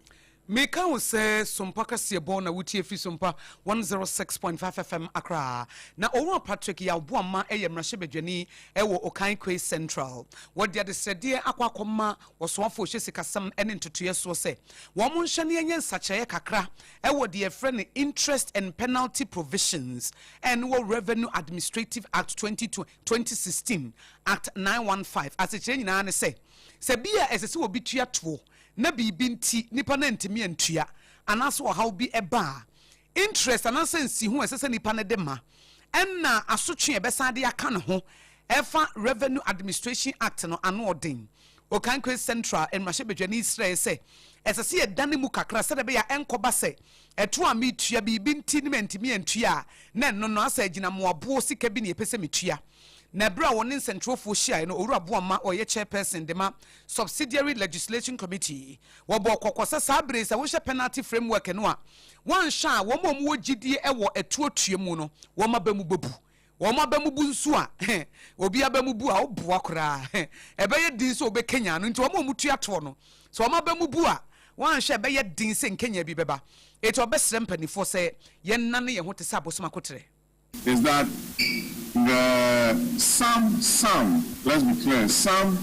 Meka wo sɛ Sompa kaseɛbɔ na wotie firi Sompa 106.5 FM Accra. Na Owura Patrick Yaw Boamah ɛyɛ mmarahyɛbadwani ɛwɔ Okaikwei Central. Wɔde adesrɛdeɛ akɔ akɔma ɔsoafo ɔhyɛ sikasɛm ne ntotoeɛ soɔ sɛ wɔn mo nhyɛ ne ɛnyɛ nsakyerɛeɛ kakra ɛwɔ deɛ yɛfrɛ no interest and penalty provisions ɛne wɔ Revenue Administrative Act 20, 2016, Act 915. Asekyerɛ nyinaa ne sɛ, sɛ bi a ɛsɛ sɛ obi tua toɔ na biribi nti nipa no ntumi antua anaasɛ ɔhaw bi ɛba a, interest anaasɛ nsiho a ɛsɛ sɛ nipa no de ma ɛna asotwe a ɛbɛsan de aka ne ho ɛfa Revenue Administration Act no ano ɔden. Okaikwei Central mmarahyɛbadwani srɛ sɛ ɛsɛ sɛ yɛdane mu kakra sɛdeɛ ɛbɛyɛ a ɛnkɔba sɛ ɛto a metua biribi nti ne mantumi antua a, na ɛno no asɛ agyina mmoaboɔ sika bi ne yɛpɛ sɛ metua. Na ɛberɛ a wɔne nsɛntwerɛfoɔ hyiaeɛ no, Owura Boamah, ɔyɛ chairperson de ma Subsidiary Legislation Committee, wɔbɔ kɔkɔ sɛ saa bere sɛ wohyɛ penalty framework no a, wɔanhyɛ a wɔn a wɔwɔ gyidie wɔ ɛtoɔtua mu no, wɔn aba mu bɛbu. Wɔn aba mu bu nso a, obi aba mu bu a, woboa koraa, ɛbɛyɛ den sɛ wobɛkenya no. Nti wɔn a wɔtua toɔ no, sɛ wɔn aba mu bu a, wɔanhwɛ, ɛbɛyɛ den sɛ nkenya bi bɛba. Eti ɔbɛsrɛ mpanimfoɔ sɛ yɛnnane yɛn ho te sɛ abosom akotrɛ. Is that the some, let's be clear, some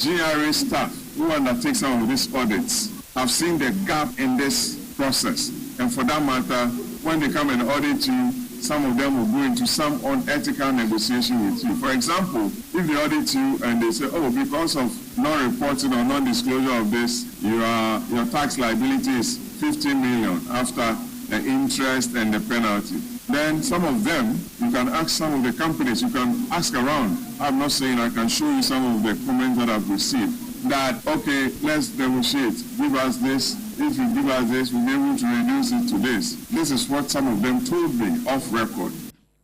GRA staff who undertake some of these audits have seen the gap in this process. And for that matter, when they come and audit you, some of them will go into some unethical negotiation with you. For example, if they audit you and they say, "Oh, because of non-reporting or non-disclosure of this, your tax liability is 50 million after the interest and the penalty." Then some of them, you can ask some of the companies, you can ask around. I'm not saying I can show you some of the comments that I've received. That, "Okay, let's negotiate. Give us this. If you give us this, we'll be able to reduce it to this." This is what some of them told me off record.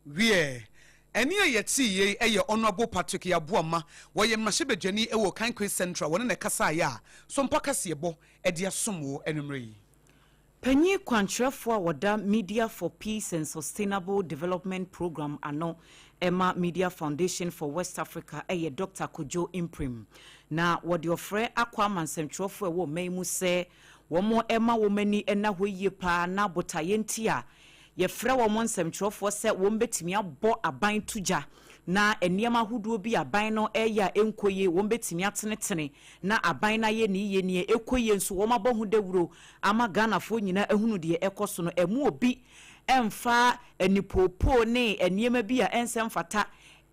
Wiɛ, ɛne a yɛte yei ɛyɛ Honourable Patrick Yaw Boamah, wɔyɛ mmarahyɛbadwani ɛwɔ Okaikwei Central, wɔne ne kasaeɛ a Sompa kaseɛbɔ ɛde asom wɔ anwummerɛ yi. Panyin kwankyerɛfoɔ a wɔda Media for Peace and Sustainable Development Program ano ɛma Media Foundation for West Africa ɛyɛ Dr Kojo Imprim, na wɔde ɔfrɛ akɔ ama nsɛmtwerɛfoɔ ɛwɔ ɔman mu sɛ wɔn ɛma wɔn ani ɛna hɔ yie paa na botaeɛ nti a yɛfrɛ wɔn nsɛmtwerɛfoɔ sɛ wɔn bɛtumi abɔ aban to gya na nneɛma ahodoɔ bi aban no ɛyɛ a ɛnkɔ yie, wɔn bɛtumi atenetene na aban no ayɛ ne yie, neɛ ɛkɔ yie nso wɔn abɔ ho dawuro ama Ghanafoɔ nyinaa ahunu deɛ ɛkɔ so no. Ɛmu obi ɛmfa anipoopoo ne nneɛma bi a ɛnsɛ mfata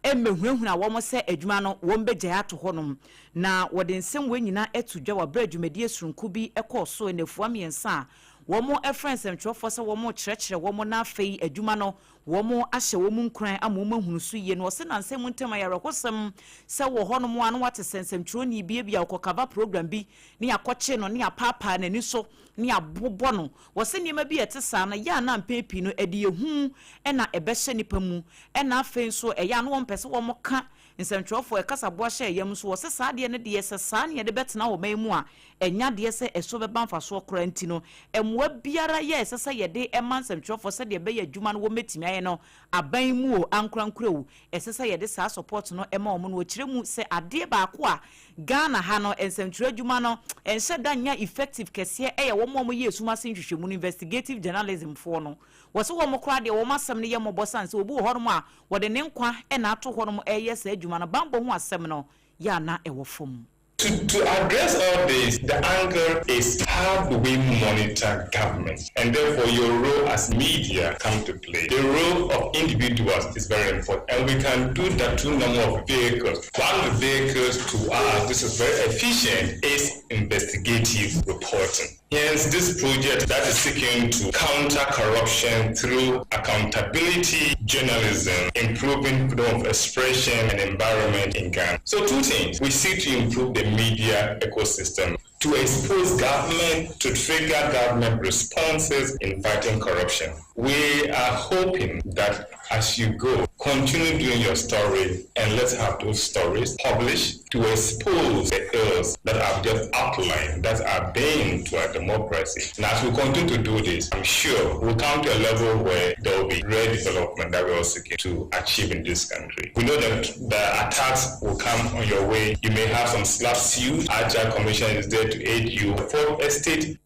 mmɛhunahuna wɔn sɛ adwuma no wɔn bɛgyae ato hɔnom. Na wɔde nsɛm wɔn nyinaa ɛto dwa wɔ abere dwumadie soronko bi ɛkɔɔ so nnafua 3 a wɔn ɛfrɛ nsɛmtwerɛfoɔ sɛ wɔn kyerɛkyerɛ wɔn, na afei adwuma no wɔn ahyɛ wɔn nkuran ama wɔn ahunu so yie. No ɔsɛ nansɛm mu ntɛm ayarɛhosɛm sɛ wɔ hɔnom a no wate sɛ nsɛmtwerɛni bi ebi a ɔkɔ program bi ne akɔkye no ne apaapaa n'ani so ne abobɔ no. Wɔsɛ nneɛma bi a ɛte saa no yɛ a na mpɛn pii no ɛde ehu ɛna ɛbɛhyɛ nipa mu, ɛna afei nso ɛyɛ a no wɔn pɛ sɛ wɔn ka. Nsɛmtwerɛfoɔ ɛkasaboa hyɛɛ yam nso wɔse saa adeɛ no deɛ sɛ saa ne yɛde bɛtena ɔman mu a ɛnyɛ adeɛ sɛ ɛso bɛba mfasoɔ koraa nti no mmoa biara yɛ ɛsɛ sɛ yɛde ma nsɛmtwerɛfoɔ sɛdeɛ ɛbɛyɛ adwuma no wɔmɛtumi ayɛ no aban mu o ankorankora o ɛsɛ sɛ yɛde saa support no ma wɔn no wɔkyerɛ mu sɛ adeɛ baako a Ghana ha no nsɛmtwerɛ adwuma no ɛnhyɛ da nnya effective kɛseɛ ɛyɛ wɔn a wɔyɛ esum ase nhwehwɛmu no investigative journalism foɔ no wɔse wɔn koraa deɛ wɔn asɛm no yɛ mmɔbɔ sane sɛ obi wɔ hɔnom a wɔde ne nkwa na ato hɔnom reyɛ saa adwuma no, bammɔ ho asɛm no yɛ a na ɛwɔ fam. To to address all this, the angle is how do we monitor government and therefore your role as media come to play. The role of individuals is very important and we can do that through number of vehicles. One of the vehicles to us, this is very efficient, is investigative reporting. Hence, this project that is seeking to counter corruption through accountability journalism, improving freedom of expression and environment in Ghana. So two things. We seek to improve the media ecosystem to expose government, to trigger government responses in fighting corruption. We are hoping that as you go, continue doing your story and let's have those stories published to expose the ills that I've just outlined that are bane to our democracy. And as we continue to do this, I'm sure we'll come to a level where there will be real development that we're all seeking to achieve in this country. We know that the attacks will come on your way. You may have some slap suit. Agile Commission is there to aid you. Fourth Estate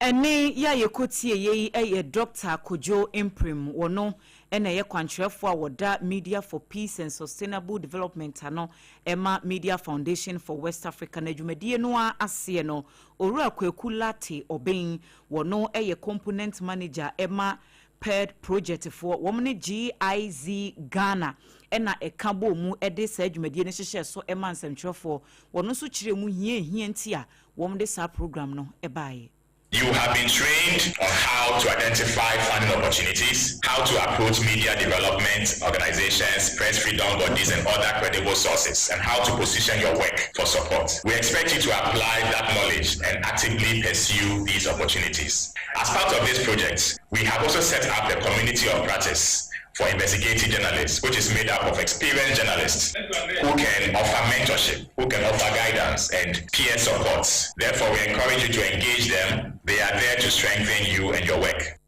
Ɛnne yi a yɛkɔtieeɛ yi yɛ Dɔkta Kojo Mprem, wɔno na ɛyɛ kwankyerɛfoɔ a wɔda Media for Peace and Sustainable Development ano ma Media Foundation for West Africa. Na dwumadie no ara aseɛ no, Owura Kwaku Lartey Obeng, wɔno yɛ Component Manager ma PERD Project foɔ, wɔn ne GIZ Ghana na ɛka bɔɔ mu de saa dwumadie no hyehyɛɛ so maa nsɛmtwerɛfoɔ. Wɔno nso kyerɛɛ mu hia ɛhia nti a wɔde saa program no baeɛ. You have been trained on how to identify funding opportunities, how to approach media development organizations, press freedom bodies, and other credible sources, and how to position your work for support. We expect you to apply that knowledge and actively pursue these opportunities. As part of this project, we have also set up the community of practice for investigative journalists, which is made up of experienced journalists who can offer mentorship, who can offer guidance and peer support. Therefore, we encourage you to engage them. They are there to strengthen you and your work.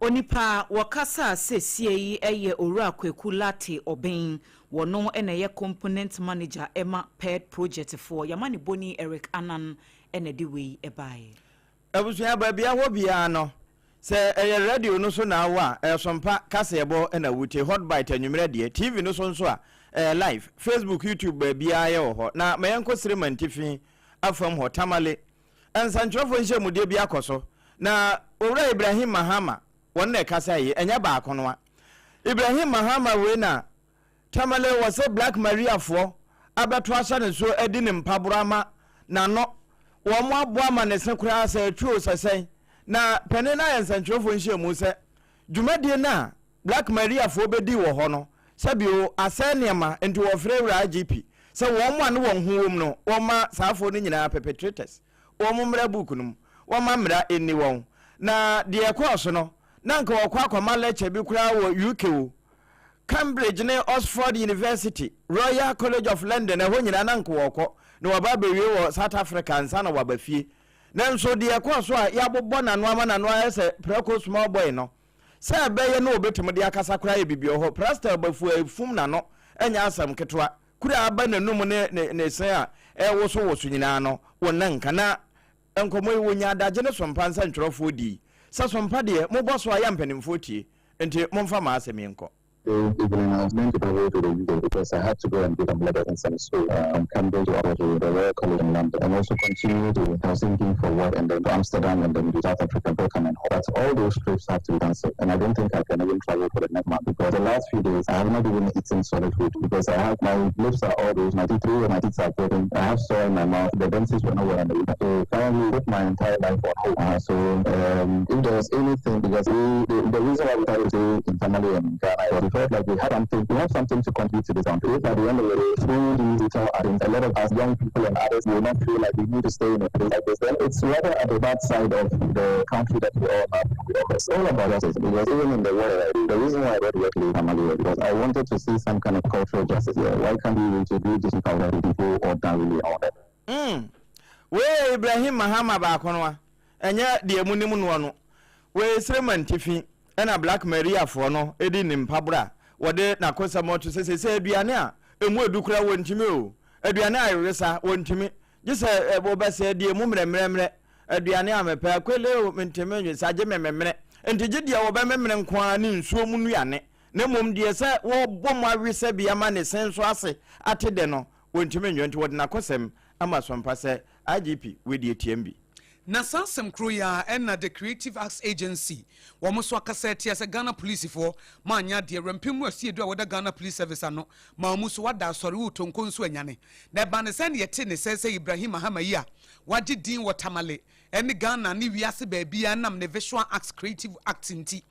Onipa a wɔkasaa seesie yi yɛ Owura Kwaku Lartey Obeng. Wɔno na ɛyɛ Component Manager ma PERD Project foɔ. Yɛama ne boni Eric Annan na ɛde wei baeɛ. Abusua, baabi a wɔ biara no, sɛ ɛyɛ radio no so na awɔ a, ɛyɛ Sompa kaseɛbɔ na wotie, Hot Bite anwummerɛ deɛ, TV no so nso a, ɛyɛ live, Facebook, YouTube, baabiara yɛwɔ hɔ. Na ma yɛnkɔ Sirema Ntifi afam hɔ, Tamale. Nsɛntwerɛfoɔ nhyiamudeɛ bi akɔ so, na Owura Ibrahim Mahama, wɔn na ɛkasa yi, ɛnyɛ baako no a. Ibrahim Mahama wei na Tamale wɔ sɛ Black Maria foɔ abɛto ahyɛ ne so adi ne mpaborɔ ama n'ano wɔn aboa ama ne se koraa sɛ atwi o sɛ sɛn na panin no ayɛ nsɛntwerɛfoɔ nhyiamu sɛ dwumadie no a Black Maria foɔ bɛdi wɔ hɔ no sɛbio asɛe nneɛma nti wɔfrɛ wura IGP sɛ wɔn a ne wɔn ho wom no wɔma saa foɔ no nyinaa perpetrators wɔn mmra book no mu wɔma mmara nni wɔn na deɛ ɛkɔɔ so no na nka wɔkɔ akɔma lecture bi koraa wɔ UK o Cambridge ne Oxford University, Royal College of London, ɛhɔ nyinaa na anka wɔrekɔ, na wɔaba abɛwie wɔ South Africa ansa na wɔaba fie. Nanso deɛ ɛkɔɔ so a yɛabobɔ n'ano ama n'ano ayɛ sɛ prɛko small boy no, sɛ ɛbɛyɛ na wɔbɛtumi de akasa koraa yɛ biribi wɔ hɔ. Prastel bafua efum n'ano nyɛ asɛm ketewa. Kura a aba n'anum ne ne ne se a ɛrewosowoso nyinaa no, wɔnna nka. Na nkɔmmɔ yi, wɔnyaa adagye ne Sompa nsɛntwerɛfoɔ dii. Sɛ Sompa deɛ, mobɔ so a, yɛ a mpanimfoɔ tie. Enti momfa m'asɛm yi nkɔ. The evening I was meant to travel to the UK because I had to go and give some letters in some school from Cambridge to to the Royal College in London and also continue to Helsinki for work and then to Amsterdam and then to South Africa for coming home. But all those trips have to be cancelled and I don't think I can even travel for the next month because the last few days I have not even eaten solid food because I have my lips are all those, my teeth, three of my teeth are broken, I have sore in my mouth, the dentist were nowhere on the weekend. So currently put my entire life on hold. Uh, so um, if there was anything, because we, the, the reason why we started to in Tamale and Ghana was felt like we had something, we have something to contribute to this country. If at the end of the day, through these digital items, a lot of us young people and others will not feel like we need to stay in a place like this, then it's rather at the bad side of the country that we all have. We all It's all about justice, because even in the world, the reason why I got work in Tamale because I wanted to see some kind of cultural justice here. Why can't we introduce this culture to people or really all that? Wei yɛ Ibrahim Mahama baako no a, ɛnyɛ deɛ monim noɔ no. Wei Sreman Tifi ɛna Black Maria foɔ no di ne mpaborɔ a wɔde n'akosɛm to sɛ seesei aduane a ɛmu ɛdu koraa wɔntumi o, aduane a ɛwesa wɔntumi, gye sɛ wɔbɛsɛ deɛ ɛmu mmerɛmmerɛmmerɛ, aduane a mepɛ akwele o mentumi nwe sa gye mememene, nti gye deɛ wɔbɛmemene nko ara ne nsuo mu nnuane, na mmom deɛ sɛ wɔbɔ mu awesa bi ama ne se nso ase ate dɛ no wɔntumi nwe, nti wɔde n'akosɛm ama Sompa sɛ IGP wei deɛ tiam bi. Na saa asɛm koro yi ara ɛna The Creative Arts Agency wɔn nso akasa atia sɛ Ghana polisifoɔ ma anyɛ adeɛ Werɛmpem mu asiedu a wɔda Ghana Police Service ano ma wɔn nso wada asɔre wɔ Tonko nso anyane. Na ɛbaa ne sɛn na yɛte ne sɛ sɛ Ibrahim Mahama yi a wagye din wɔ Tamale ne Ghana ne wiase baabiara nam ne Visual Arts Creative Acts nti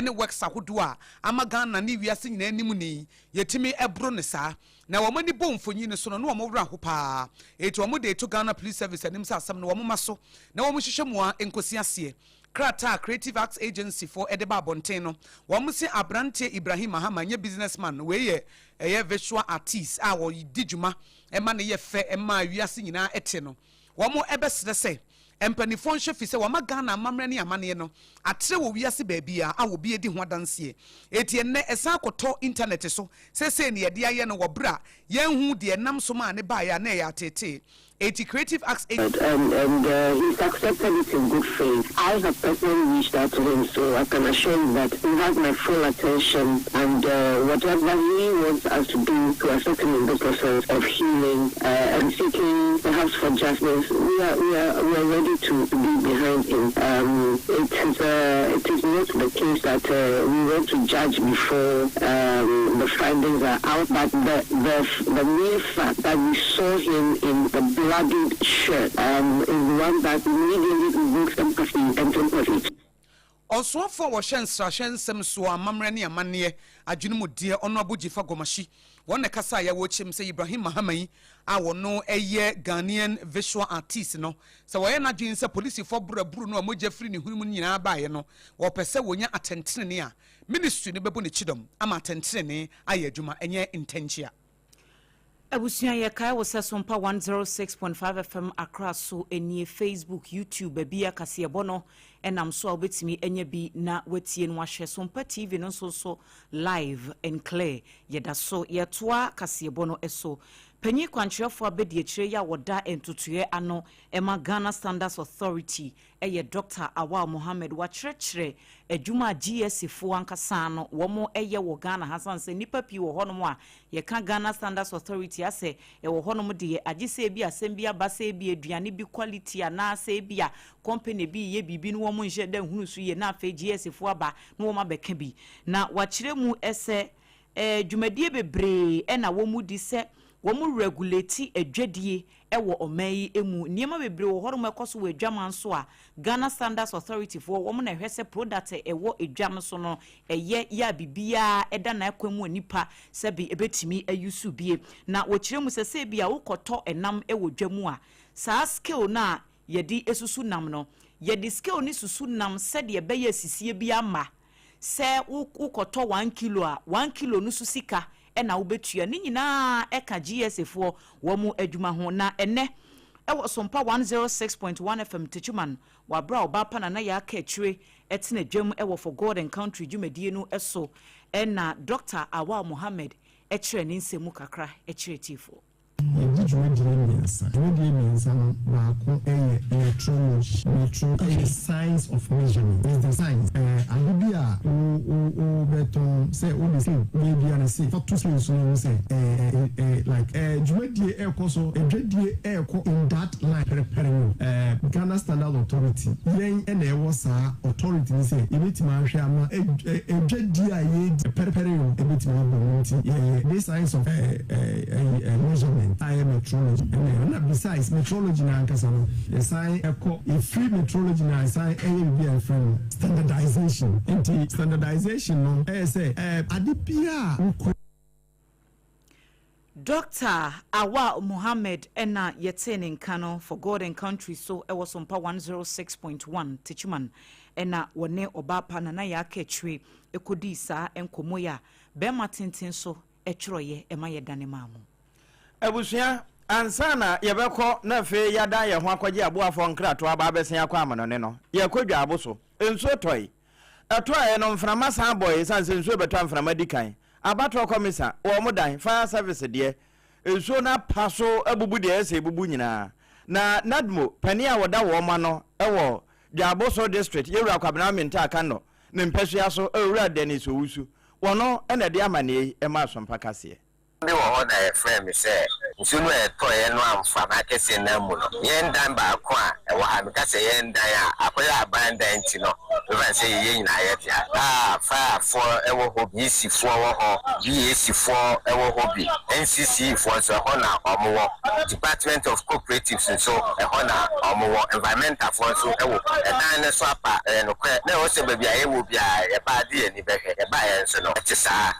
ne works ahodoɔ a ama Ghana ne wiase nyinaa anim ni yɛtumi boro no saa. Na wɔn ani bɔɔ mfonyin no so no, na wɔn werɛ aho paa. Enti wɔde reto Ghana Police Service anim sɛ asɛm no wɔmma so na wɔnhwehwɛ mu ara nkosi aseɛ. Krataa a Creative Arts Agency foɔ de baa abɔnten no, wɔse aberanteɛ Ibrahim Mahama nyɛ business man, wei yɛ ɛyɛ visual artiste a ɔdi dwuma ma no yɛ fɛ ma wiase nyinaa te no. Wɔbɛsrɛ sɛ mpaninfoɔ nhwɛ firi sɛ wɔama Ghana amammerɛ ne amanneɛ no atrɛ wɔ wiase baabiara a obi adi ho adanseɛ. Enti ɛnnɛ ɛsan akɔtɔ intanɛte so sɛ sei na yɛde ayɛ no wɔ berɛ a yɛnhu deɛ ɛnam so maa no baeɛ a na ɛyɛ ateetee. Enti Creative Arts And and uh, he's accepted it in good faith. I have personally reached out to him, so I can assure you that he has my full attention and uh, whatever he wants us to do to assist him in the process of healing uh, and seeking perhaps for justice, we are, we are, we are ready to be behind him. Um, it, is, uh, it is not the case that uh, we want to judge before um, the findings are out, but the, the, the mere fact that we saw him in the bloodied shirt um, is one that immediately evokes empathy and sympathy. Ɔsoafo a wɔhwɛ nsrahwɛ nsɛm soɔ, amammerɛ ne amanneɛ adwene mu deɛ, Honourable Dzifa Gomashie, wɔn na ɛkasaeɛ a wɔkyerɛ mu sɛ Ibrahim Mahama yi a ɔno yɛ Ghanaian visual artiste no, sɛ wɔyɛ n'adwene sɛ polisifoɔ boro aburu no a mogya firi ne hwene mu no nyinaa baeɛ no, wɔpɛ sɛ wɔnya atɛntenenee a, ministry no bɛbɔ n'akyidɔm ama atɛntenenee ayɛ adwuma, ɛnyɛ ntɛnkyea. Abusua yɛkae wo sɛ Sompa 106.5 FM Accra so nie, Facebook, YouTube, baabi a kaseɛbɔ no nam so a wobɛtumi anya bi na watie no wahwɛ Sompa TV no nso so live and clear. Yɛda so yɛtoa kaseɛbɔ no so. Panyin kwankyerɛfoɔ abɛdiakyire yi a wɔda ntotoeɛ ano ma Ghana Standards Authority yɛ Dɔkta Awal Mohammed. Wakyerɛkyerɛ adwuma a GSA foɔ ankasa no wɔn yɛ wɔ Ghana ha sane sɛ nnipa pii wɔ hɔnom a yɛka Ghana Standards Authority a sɛ ɛwɔ hɔnom deɛ agye sɛ ebi asɛm bi aba sɛ ebi aduane bi quality anaa sɛ ebi a company bi reyɛ biribi no wɔn nhyɛ da nhunu so yie na afei GSA foɔ aba na wɔn abɛka bi. Na wakyerɛ mu sɛ dwumadie bebree na wɔn di sɛ wɔn regulate adwadie wɔ ɔman yi mu. Nneɛma bebree wɔ hɔnom a ɛkɔ so wɔ adwaman so a Ghana Standards Authority foɔ wɔn na ɛhwɛ sɛ product a ɛwɔ edwa no so no ɛyɛ yɛ a biribiara ɛda n'akwan mu a nipa sɛbe ɛbɛtumi ayusu bie. Na wɔkyerɛ mu sɛ sɛ ebia wokɔtɔ ɛnam wɔ dwa mu a saa scale no a yɛde susu nam no yɛde scale no susu nam sɛdeɛ ɛbɛyɛ asisie bi ama Sɛ wo wokɔtɔ one kilo a, one kilo no so sika na wobɛtua. Ne nyinaa ɛka GSA foɔ wɔn adwuma ho. Na ɛnnɛ, ɛwɔ Sompa 106.1 FM Techiman, wɔ aberɛ a Ɔbaa Pa Nana Yaa Kaakyire tena dwam wɔ For God and Country dwumadie no so na Dɔkta Awal Mohammed kyerɛɛ ne nsɛm mu kakra kyerɛɛ atiefoɔ. Yɛdi dwumadie mmiɛnsa. Dwumadie mmiɛnsa no baako yɛ metrology. Metro yɛ science of measurement. It's the science. Ɛɛ ade bi a wo wo wobɛtɔn sɛ wode scale wobɛdua no sei fa to scale so na hu sɛ ɛɛ ɛɛ like ɛɛ dwumadie ɛrekɔ so adwadie ɛrekɔ in that line pɛrɛpɛrɛ no. Ɛɛ Ghana Standard Authority yɛn na ɛwɔ saa authority no sɛ yɛbɛtumi ahwɛ ama adwadie a yɛredi pɛrɛpɛrɛ no ɛbɛtumi aba mu nti yɛyɛ this science of ɛɛ. Ɛyi measurement a ɛyɛ. metrology ɛna ɛyɛ. Ɛna besides metrology no ankasa no, yɛsan kɔ, yɛfiri metrology no a yɛsan yɛ biribi a yɛfrɛ no standardization. Nti standardization no ɛyɛ sɛ ade biara a wokura. Dɔkta Awal Mohammed na yɛtee ne nka no for God and Country so wɔ Sompa 106.1 Techiman na wɔne Ɔbaapa Nana Yaa Kaakyire kɔdii saa nkɔmmɔ yi a bɛrima tenten so twerɛeɛ ma yɛdane maa mo. Abusua, ansa na yɛbɛkɔ na afei yɛadan yɛn ho akɔgye aboafoɔ nkratoɔ aba abɛsen akɔ amanɔne no, yɛrekɔ Dwaabo so. Nsuo tɔe. Ɛtɔeɛ no, mframa san bɔe ɛsiane sɛ nsuo rebɛtɔ a mframa di kan. Abatoɔ kɔmisa, wɔn dan, fire service deɛ, nsuo no apa so abubu deɛ ɛyɛ sɛ ɛbubu nyinaa. Na NADMO panin a ɔda wɔn ano wɔ Dwaabo so District, Yɛwura Kwabena Mintah Akanno, ne mpasua so, Owura Dennis Owusu, wɔno na ɛde amaneɛ yi maa Sompa Kaseɛ. Bi wɔ hɔ na yɛfrɛɛ me sɛ nsuo no a ɛtɔeɛ no amfa m'akɛseɛ no ammu no. Yɛn dan baako a ɛwɔ ha, meka sɛ yɛn dan a, akɔyɛ aban dan nti no, mɛfa no sɛ yɛn nyinaa yɛ dea. A Fire foɔ wɔ hɔ bi, EC foɔ wɔ hɔ, BAC foɔ wɔ hɔ bi, NCCE foɔ nso ɛhɔ na wɔn wɔ, Department of Cooperatives nso ɛhɔ na wɔn wɔ, Environmental foɔ nso wɔ ɛdan no so apa. Ɛyɛ nokorɛ, na ɛwɔ sɛ baabi a yɛwɔ biara yɛba de yɛn ani bɛhwɛ. Yɛbaeɛ nso no, ɛte saa.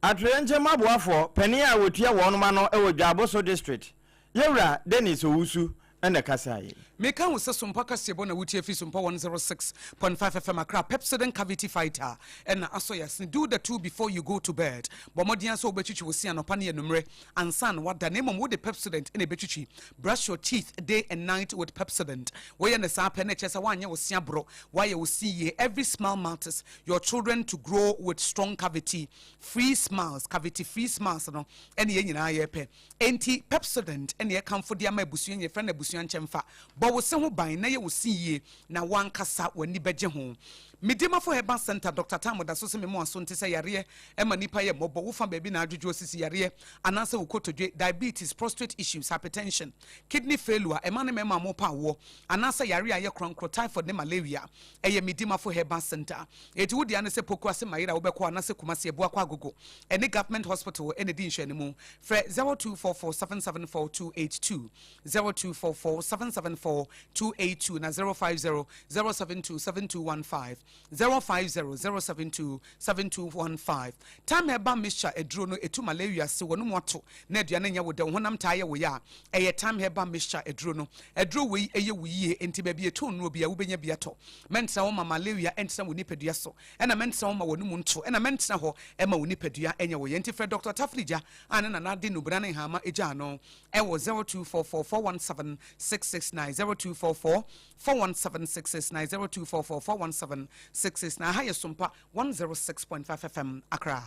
Atoyerɛnkyɛm aboafoɔ panin a wɔtua wɔnom ano wɔ Dwaboso District, Yɛwura Dennis Owusu na ɛkasaeɛ. Meka wo sɛ Sompa kaseɛbɔ na wotie firi Sompa 106.5 FM Accra Pepsodent Cavity Fighter na asɔ yɛasene Do the two before you go to bed Bɔ mmɔden ara sɛ wobɛtwitwi wo se anɔpa ne anummerɛ ansa na woada na mmom wode Pepsodent na ɛbɛtwitwi Brush your teeth day and night with Pepsodent Woyɛ no saa pɛ na ɛkyerɛ sɛ woanyɛ wo se aborɔ Woayɛ wo se yie Every smile matters Your children to grow with strong cavity free smiles Cavity free smiles no ɛne yɛn nyinaa yɛpɛ. Enti Pepsodent ɛne ɛkamfo de ama abusua nyinaa, yɛfrɛ no abusua nkyɛmfa. Bɔ wo se ho ban na yɛ wo se yie na w'ankasa w'ani bɛgye ho. Medimafo Herbal Centre, Doctor Tam da so se me moaso nte sɛ yareɛ ɛma nnipa yɛ mmɔbɔ, wo fa baabi na adwodwo asisi yareɛ anaasɛ wo kotodwe, diabetes, prostrate issues, hypertension, kidney failure, ɛma ne mmarima a wɔpɛ awoɔ, anaasɛ yareɛ a ɛyɛ korɔnkorɔ, typhoid ne malaria. Ɛyɛ Medimafo Herbal Centre. Enti wo dea ne sɛ Pokuase Mayera wobɛkɔ anaasɛ Kumasi Abuakwa Agogo ɛne Government Hospital na ɛdi nhwɛanimu. Frɛ 0244 774 282, 0244 774 282 na 050 072 7215, 050 072 7215. Time Herbal Mixture aduro no ɛtu malaria ase, wɔnom ato na aduane nyɛ wo dɛ, wo honam taa yɛ wo ya a, ɛyɛ Time Herbal Mixture aduro no. Aduro wei ɛyɛ wo yie, enti baabi ɛtɔ nnuro biara wobɛnya bi atɔ. Mɛntena hɔ ma malaria ɛntena wo nipadua so, ɛna mɛntena hɔ ma w'anomu nto, ɛna mɛntena hɔ ma wo nipadua ɛnyɛ wo ya. Enti frɛ Dɔkta Tafilija a ne nana de nnubena ne nhaama gyaa no ɛwɔ 0244 417 669, 0244 417 669, 0244 417 669. Aha yɛ Sompa 106.5 FM, Accra.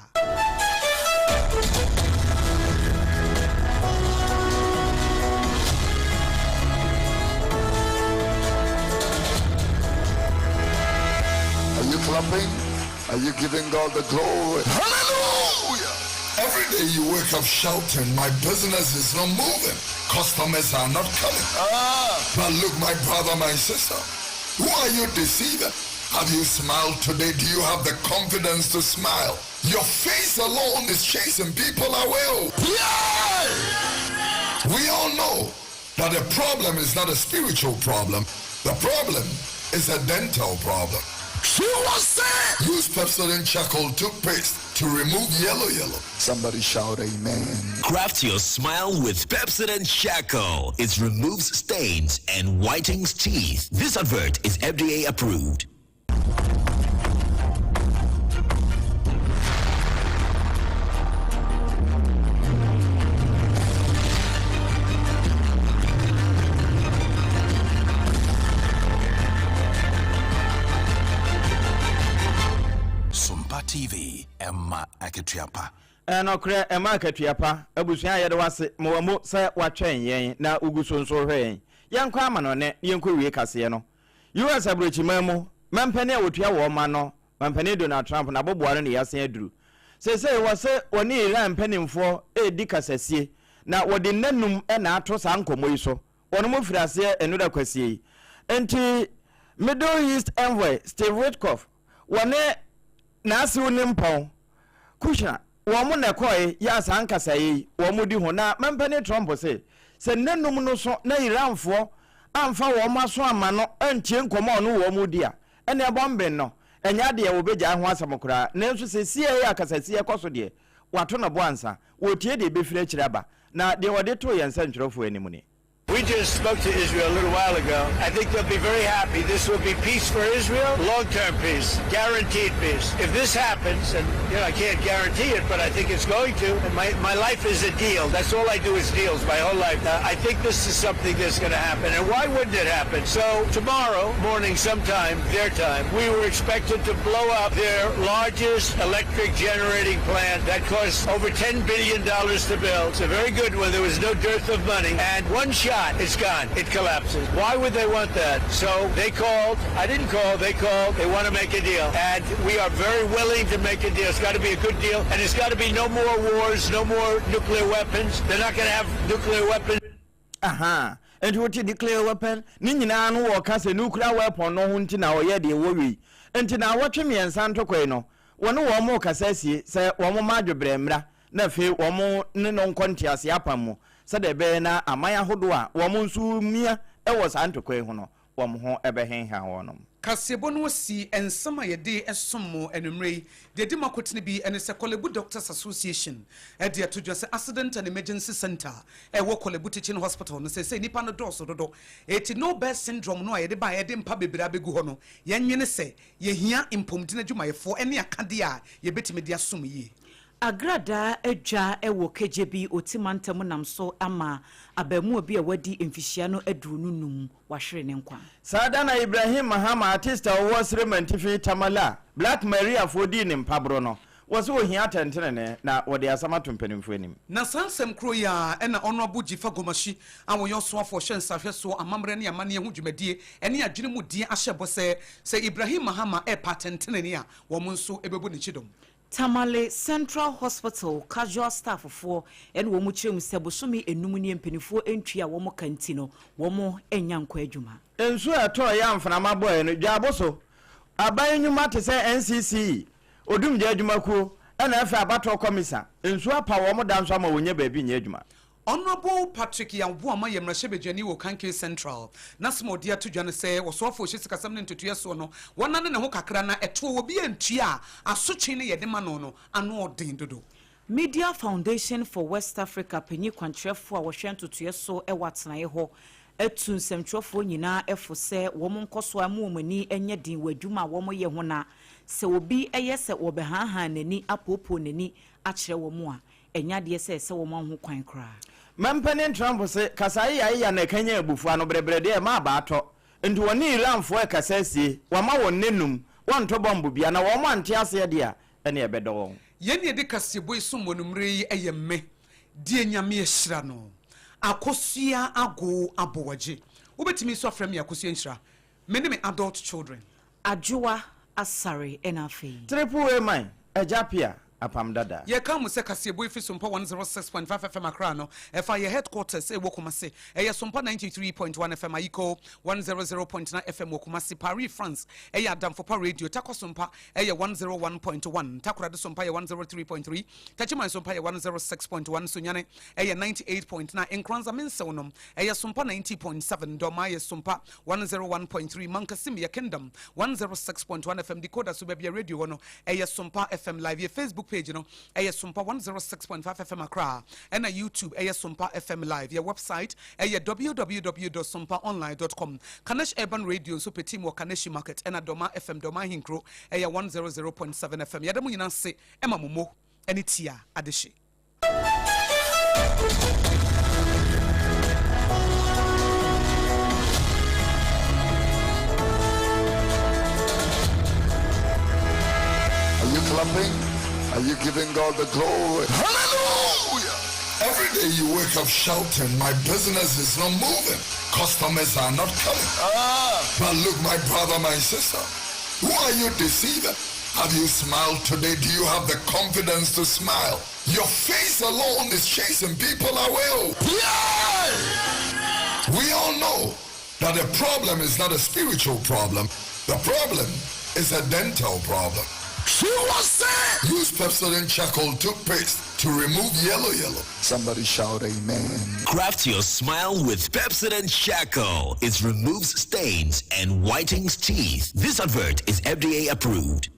Are you clapping? Are you giving God the glory? Hallelujah! Every day you wake up shouting, My business is not moving. Customers are not coming. Ah. But look, my brother, my sister, who are you deceiving? Have you smiled today? Do you have the confidence to smile? Your face alone is chasing people away. Yeah! We all know that the problem is not a spiritual problem. The problem is a dental problem. She was saying, Use Pepsodent charcoal toothpaste to remove yellow yellow. Somebody shout amen. Craft your smile with Pepsodent Charcoal. It removes stains and whitens teeth. This advert is FDA approved. Sompa TV, ɛma akatua pa. Ɛnokorɛ, ɛma akatua pa. Abusua yɛda wo ase ma w'amo sɛ woatwɛn yɛn na wogu so nso rehwɛ yɛn. Yɛnkɔ amanɔne na yɛnkɔwie kaseɛ no. US aburokyiman mu mampanin a wɔtua wɔn ma no, Mampanin Donald Trump n'aboboa no ne yɛasen aduru. Seesei wɔse wɔne Iran mpanimfoɔ redi kasasie na wɔde nna num na ato saa nkɔmmɔ yi so. Wɔnom firi aseɛ nnora kwasie yi. Enti Middle East envoy Steve Witkoff wɔne n'asew nimpɔn Kushner. Wɔn na ɛkɔe yɛ a saa nkasaeɛ yi wɔn di ho. Na mampanin Trump se, sɛ nnanum no so na Iranfoɔ amfa wɔn aso amma no antie nkɔmmɔ a ɔne wɔn redi a, ɛnneɛ bɔmben no, ɛnyɛ adeɛ wɔbɛgyae ho asɛm koraa. Nanso seesei a akasasie rekɔ so deɛ, wɔato no bo ansa. Wɔretie deɛ ɛbɛfiri akyire aba. Na deɛ wɔde too yɛn nsɛntwerɛfoɔ anim nie. We just spoke to Israel a little while ago. I think they'll be very happy. This will be peace for Israel, long-term peace, guaranteed peace. If this happens, and you know I can't guarantee it, but I think it's going to. And my my life is a deal. That's all I do is deals my whole life. Uh, I think this is something that's going to happen. And why wouldn't it happen? So tomorrow morning, sometime their time, we were expected to blow up their largest electric generating plant that cost over $10 billion to build. It's a very good one. There was no dearth of money. And one shot, it's gone. It collapses. Why would they want that? So they called. I didn't call. They called. They want to make a deal. And we are very willing to make a deal. It's got to be a good deal. And it's got to be no more wars, no more nuclear weapons. They're not going to have nuclear weapons. Aha, nti wote nuclear weapon ne nyinaa no wɔka sɛ nuclear weapon no ho nti na ɔyɛ deɛ ɛwɔ wei. Nti naawɔtwe mmiɛnsa ntɔkwa yi no, wɔne wɔn rekasa asie sɛ wɔn mma adwebrɛ mmra na afei wɔn ne no nkɔ nteaseɛ apam mu sɛdeɛ ɛbɛyɛ na aman ahodoɔ a wɔn nso remia wɔ saa ntɔkwa yi ho no wɔn ho bɛhenha wɔn. Kaseɛbɔ no asi nsɛm a yɛde som mo anwummerɛ yi. Deɛ ɛdi mu akotene bi ne sɛ Korle Bu Doctors Association de ato dwa sɛ Accident and Emergency Centre a ɛwɔ Korle Bu Teaching Hospital no seesei nnipa no dɔɔso dodo. Enti No Bed Syndrome no a yɛde baeɛ de mpa bebree abɛgu hɔ no, yɛnnwene sɛ yɛhia mpomden adwumayɛfoɔ ne akadeɛ a yɛbɛtumi de asom yie. Agradaa adwa wɔ Kadjebi, Oti mantam nam so ama abaamua bi a wadi mfihyia no 25 wahwere ne nkwa. Saa da na Ibrahim Mahama, artiste a ɔwɔ Serem Antifi, Tamale a Black Maria foɔ dii ne mpaboro no, wɔ sɛ ɔhia atɛntenenee na wɔde asɛm ato mpanimfoɔ anim. Na saa nsɛm korɔ yi ara na Honourable Dzifa Gomashie a ɔyɛ ɔsoafoɔ ɔhwɛ nsahwɛ soɔ amammerɛ ne amanneɛ ho dwumadie ne adwene mu deɛ ahyɛ bɔ sɛ, sɛ Ibrahim Mahama repɛ atɛntenenee a, wɔn nso bɛbɔ n'akyi dɔm. Tamale Central Hospital casual staff foɔ na wɔn kyerɛ mu sɛ bosome nnum nie mpaninfoɔ ntua wɔn ka nti no wɔn nnya nkɔ adwuma. Nsuo a ɛtɔeɛ a mframa bɔeɛ no, dwaabo so aban nnwuma te sɛ NCCE, Odumgya Adwumakuo, ɛna afei Abatoɔ Kɔmisa, nsuo apa wɔn da nso ama wɔnnya baabi nyɛ adwuma. Honourable Patrick Yaw Boamah yɛ mmarahyɛbadwani wɔ Kanke Central. N'asɛm a ɔde ato dwa ne sɛ, ɔsoafo a ɔhyɛ sikasɛm ne ntotoeɛ soɔ no, wɔnane ne ho kakra na ɛtoɔ obi antua a, asotwe no yɛde ma no no, ano ɔden dodo. Media Foundation for West Africa panyin kwankyerɛfoɔ a ɔhwɛ ntotoeɛ so wɔ atenaeɛ hɔ atu nsɛmtwerɛfoɔ nyinaa fo sɛ wɔn nkɔ so ara mmu wɔn ani nyɛ den wɔ adwuma a wɔyɛ ho na sɛ obi yɛ sɛ wɔbɛhaahaa n'ani apoopoo n'ani akyerɛ wɔn a, Ɛnyɛ adeɛ sɛ ɛsɛ wɔma ho kwan koraa. Mampanin Trump se kasaeyaeya na ɛkanyan abufuo ano brɛbrɛ deɛ ɛma abaa tɔ. Nti wɔne Iranfoɔ ɛkasa asie, wama wɔn nnanum, wɔnto bɔmbo bia, na wɔn ante aseɛ deɛ a, ɛneɛ ɛbɛdɔ wɔn. Yɛn ne yɛde kaseɛbɔ yi som anummerɛ yi ɛyɛ me deɛ Nyame ahyira no Akosua Agoo Aboagye Wobɛtumi nso afrɛ me Akosua Nhyira Me ne me adult children. Adwoa Asare ɛna afei. Triple A man, Agya Appiah, Apam Dada. Yɛka mo sɛ kaseɛbɔ yi fi Sompa 106.5 FM Accra no, ɛfa yɛ headquarters ɛwɔ Kumasi. Ɛyɛ Sompa 93.1 FM, Ayiko 100.9 FM wɔ Kumasi, Paris, France. Ɛyɛ Adamfo Pa Radio, Tarkwa Sompa ɛyɛ 101.1, Takoradi Sompa yɛ 103.3, Techiman Sompa yɛ 106.1, Sunyani ɛyɛ 98.9, Nkoranza Mensew nom ɛyɛ Sompa 90.7, Dormaa yɛ Sompa 101.3, Mankasim yɛ Kingdom 106.1 FM, Decoder so baabi a radio wɔ no ɛyɛ Sompa FM Live, yɛ Facebook page no ɛyɛ Sompa 106.5 FM Accra, ɛna YouTube ɛyɛ Sompa FM Live, yɛ website ɛyɛ www.sompaonline.com, Kanesh Urban Radio nso pɛ team wɔ Kaneshi Market, ɛna Dormaa FM Dormaa Ahenkuro ɛyɛ 100.7 FM. Yɛda mo nyinaa ase ɛma mo mo ɛne tia adehye. Are you clapping? Are you giving God the glory? Hallelujah! Every day you wake up shouting, My business is not moving. Customers are not coming. Ah. But look, my brother, my sister, who are you deceiving? Have you smiled today? Do you have the confidence to smile? Your face alone is chasing people away. Yeah! We all know that the problem is not a spiritual problem. The problem is a dental problem. She was saying, Use Pepsodent charcoal toothpaste to remove yellow yellow. Somebody shout amen. Craft your smile with Pepsodent Charcoal. It removes stains and whitens teeth. This advert is FDA approved.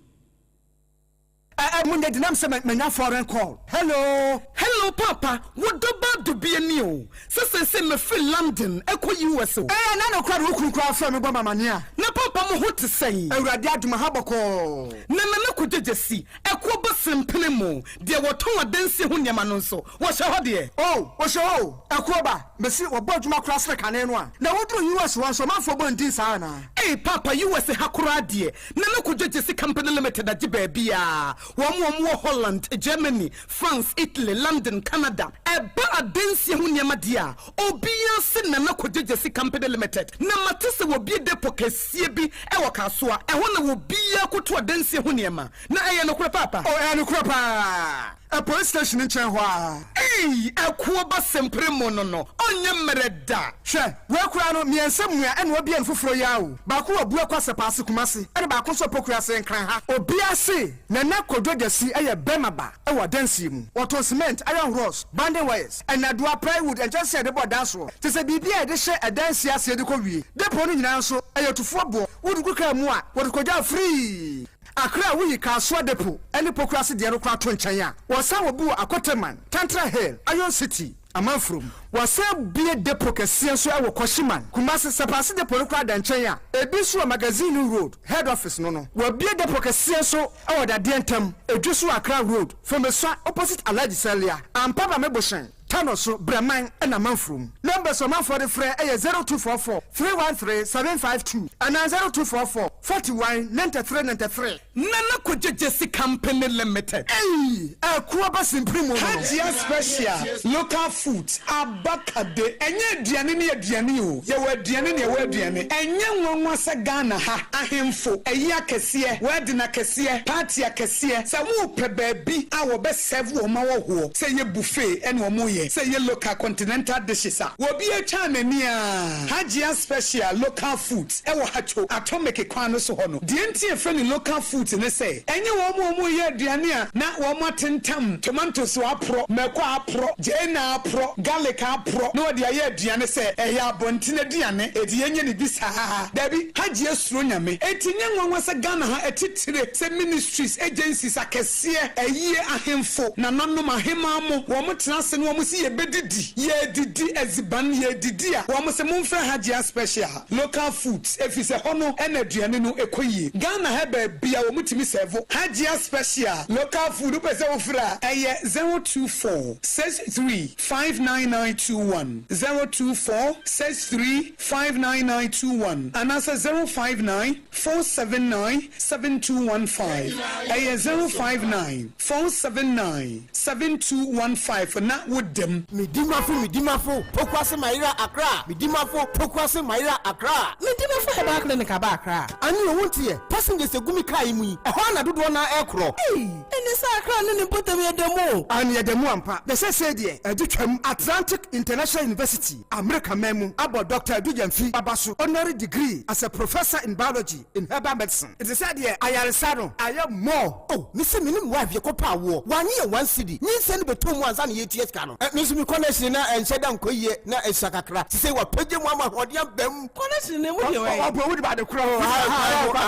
Ɛ ɛ mo nyɛ denam sɛ manya foreign call. Hello. Hello paapa, wo dɔ ba dubia ni o, sɛ seesei mafiri London ɛkɔ US o. Ɛɛ na nokorɛ de wo kunu koraa frɛ me bɔ me amaneɛ a. Na paapa mo ho te sɛn? Awurade adom aha bɔkɔɔ. Na Nana Kogyegyesi, ɛkoɔ ba sempene mo, deɛ wɔtɔn adansie ho nneɛma no nso, wɔhyɛ hɔ deɛ? Oh, wɔhyɛ hɔ o, ɛkoɔ ba, mese wɔbɔ adwuma koraa sene kane no a. Na woduru US hɔ nso ɔmanfoɔ bɔ ndin saa anaa? Ei paapa US ha koraa deɛ Nana Kojo Gyasi Company Limited agye baabiaa, wɔn a wɔwɔ Holland, Germany, France, Italy, London, Canada. Ɛba adansie ho nneɛma deɛ a, obiara se Nana Kojo Gyasi Company Limited. Na mate sɛ wɔbue depot kɛseɛ bi wɔ Kasoa, ɛhɔ na obiara kɔtu adansie ho nneɛma. Na ɛyɛ nokorɛ paapa? Oh, ɛyɛ nokorɛ paa. Ɛ police station no nkyɛn hɔ ara. Ei ɛkoɔ ba sempere mo no no ɔnyɛ mmerɛ da. Hwɛ, wei koraa no, mmiɛnsa mua ɛna wabue no foforɔ yi ara o. Baako wɔ Abuakwa Sɛpaase Kumasi ɛna baako nso wɔ Pokuase Nkran ha. Obiara se Nana Kojo Gyasi yɛ bɛrima ba wɔ adansie mu. Wɔtɔn cement, iron rods, bonding wires, nnadewa, plywood, nkyɛnsee a yɛde bɔ dan soɔ, kyerɛ sɛ biribiara a yɛde hyɛ adansie aseɛ de kɔ wie. Depot no nyinaa nso, ɛyɛ tufoɔ boɔ. Wode gu kaa mu a, wɔde kɔgya free. Accra a woyi Kasoa Depot ne Pokuase deɛ no koraa to nkyɛn a, wɔsan wɔ bi wɔ Akoteman, Tantra Hill, Iron City, Amanfurom. Wɔasan abue depot kɛseɛ nso wɔ Kwashiman, Kumasi. Sapase Depot no koraa da nkyɛn a, ebi nso wɔ Magazine Road, Head Office no no. Wɔabue depot kɛseɛ nso wɔ Dadeɛ Ntam, Edweso Accra Road, Fomesua opposite Alhaji Salia, Ampaba Mebohyɛn. Tano so, Brɛman na Manfurom. Numbers a ɔmanfoɔ de frɛ yɛ 0244 313 752 anaa 0244 41 93 93. Nana Kwadwo Gyasi Company Limited. Ei! Akuo ba simpiri mu no no. Hajia Special Local Foods aba kade. Ɛnyɛ aduane ne aduane o, yɛwɔ aduane ne ɛwɔ aduane. Ɛnyɛ nwanwa sɛ Ghana ha ahemfo, ayi akɛseɛ, wedding akɛseɛ, party akɛseɛ, sɛ wopɛ baabi a wɔbɛ serve wɔn ahɔhoɔ, sɛ ɛyɛ buffet ɛna wɔn yɛ, sɛ ɛyɛ local continental dishes a, obi atwa n'ani aa. Hajia Special Local Foods ɛwɔ Hatcho Atomic kwan no so hɔ no. Deɛ nti a yɛfrɛ no local foods ne sɛ, ɛnyɛ wɔn a wɔreyɛ aduane a na wɔn atentam tomatoes aporɔ, mako aporɔ, gyeene aporɔ, garlic aporɔ na wɔde ayɛ aduane sɛ ɛyɛ abɔnten aduane, enti yɛnyɛ no bi saa. Dabi, Hajia suro Nyame. Enti nyɛ nwanwa sɛ Ghana ha atitire sɛ ministries, agencies akɛseɛ, Seɛ, ayie, ahemfo, nananom, ahemaa mo, wɔn tena ase na wɔn se yɛbɛdidi, yɛredidi, adziban, yɛredidi a, wɔn se momfrɛ Hajia Special, local foods, efisɛ hɔ no na aduane no kɔ yie. Ghana ha baabia wɔn tumi sɛvo Hajia Special, local food, wopɛ sɛ wofrɛ a, ɛyɛ 024 63 59921, 024 63 59921, anaasɛ 059 479 7215 Ɛyɛ 059 479 7215 na wo dam. Medimafo Medimafo Pokuase Mayera Accra Medimafo Pokuase Mayera Accra. Medimafo Herbal Clinic aba Accra. Ane o wonteɛ? Passengers egu me car yi mu yi, ɛhɔ ara na dodoɔ no ara ɛrekorɔ. Ei! Ɛne sɛ Accra ne ne mpɔtam yɛ da mu o. Aane yɛda mu ampa. Na seesei deɛ ɛde twam. Atlantic International University, Amerika man mu, abɔ Dɔkta Adu Gyamfi aba so honorary degree as a Professor in Biology in Herbal Medicine. Nti sɛ deɛ ayaresa no ayɛ more. Oh me se me ne me wife yɛkɔ pɛ awoɔ wanye yɛ one cedi nyinsɛn no bɛtɔ mu ansa na yɛtua sika no me nso me connection na ɛnhyɛ da nkɔ yie na ɛsua kakra sesei wapagya mu ama ahoɔden aba mu. Connection no emu deɛ wɛn. Ɔbɔ wodi bade korɔ wɔfa ade korɔ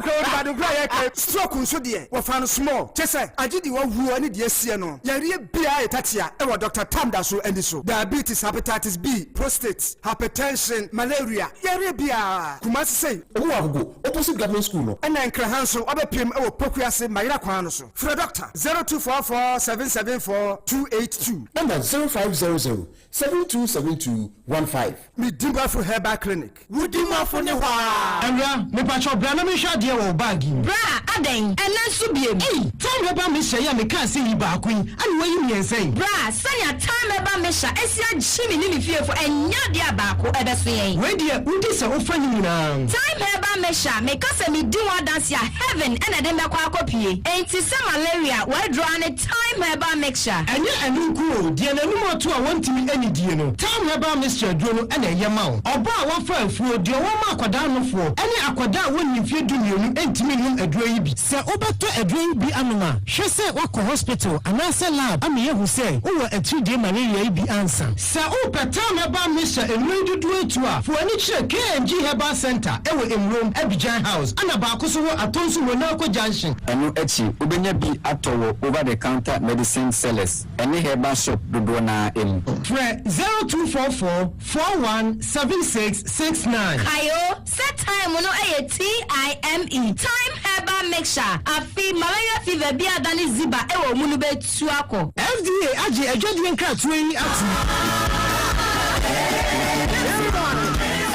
wodi bade korɔ yɛ kɛ. Stroke nso deɛ wɔfa no small kyɛ sɛ agye deɛ wawuo ne deɛ asie no yareɛ biara yɛ tatia ɛwɔ Doctor Tam da so ani so diabetes hepatitis B prostate hypertension malaria yareɛ biara Kumasi sei. Ɔmo wɔ Agogo opposite government school no. Ɛna Nkraha nso wabɛpiem ɛwɔ Pokuase Mayera kwan no so frɛ Doctor 0244 774 282. Ɛna 0500 7272 15. Me Dimafo Herbal Clinic. Wo Dimafo ne hɔ aa. Awura, mepakyɛw bra na menhwɛ adeɛ wɔ wo bag yi mu. Bra, adɛn? Ɛnnɛ nso biem? Ei, Time Herbal Mixture yi a mekaa sɛ yi baako yi, ana woayi mmiɛnsa yi? Bra, sɛnea Time Herbal. Mixture asi agye me ne me fiefo, ɛnyɛ adeɛ a baako ɛbɛso yɛn. Wei deɛ wodi sɛ wofa ne nyinaa. Thyme Herbal Mixture, meka sɛ medi ho adanse a, heaven na ɛde me bɛkɔ akɔpue. Enti sɛ malaria, w'aduro ara ne Thyme Herbal Mixture. Ɛnyɛ ɛno nko o, deɛ n'anum ato a wɔntumi nnidie no, Thyme Herbal Mixture aduro no na ɛyɛ ma wo. Ɔbaa a wafa afuo, deɛ wɔma akwadaa nofoɔ, ne akwadaa a wɔnnii mfeɛ dumienu ntumi nnom aduro yi bi. Sɛ wobɛtɔ aduro yi bi anom a, hwɛ sɛ woakɔ hospital anaasɛ lab ama yɛahu sɛ wowɔ atiridie malaria yi bi ansa. Sɛ wopɛ Thyme Herbal Mixture nnuro yi dodoɔ atu a, fa w'ani kyerɛ KNG Herbal Centre wɔ Mmrom, Abidjan House, ɛna baako nso wɔ Atonsu Honako Junction. Ɛno akyi, wobɛnya bi atɔ wɔ over the counter medicine sellers ne herbal shop dodoɔ no ara mu. Frɛ 0244 41 76 69. Kae o, sɛ thyme no yɛ TIME, Thyme Herbal Mixture, afe malaria fever bi a adane ziba wɔ mu no bɛtu akɔ. FDA agye adwadie nkratoɔ yi atom.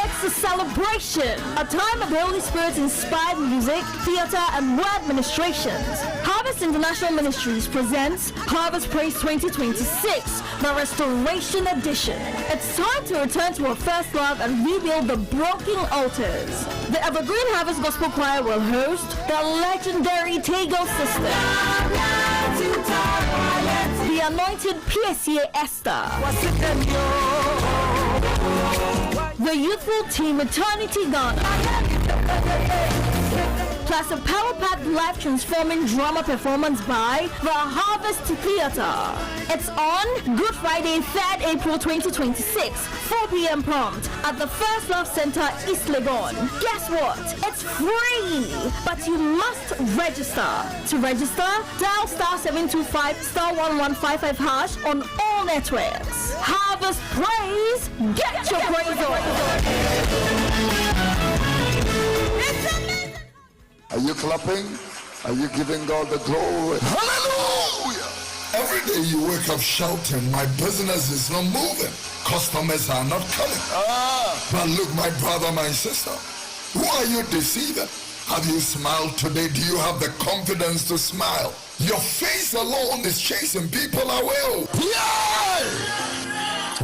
It's a celebration, a time of Holy Spirit inspired music, theater, and word ministrations. Harvest International Ministries presents Harvest Praise 2026, the Restoration Edition. It's time to return to our first love and rebuild the broken altars. The Evergreen Harvest Gospel Choir will host the legendary Tago Sisters, the anointed PSA Esther, the youthful team Eternity Ghana, plus a power-packed life-transforming drama performance by the Harvest Theatre. It's on Good Friday, 3rd April 2026, 4 p.m. prompt at the First Love Center, East Legon. Guess what? It's free, but you must register. To register, dial star 725 star 1155 hash on all networks. Harvest Praise, get your praise on. Are you clapping? Are you giving God the glory? Hallelujah! Every day you wake up shouting, My business is not moving. Customers are not coming. Ah. But look, my brother, my sister, who are you deceiving? Have you smiled today? Do you have the confidence to smile? Your face alone is chasing people away. Yeah!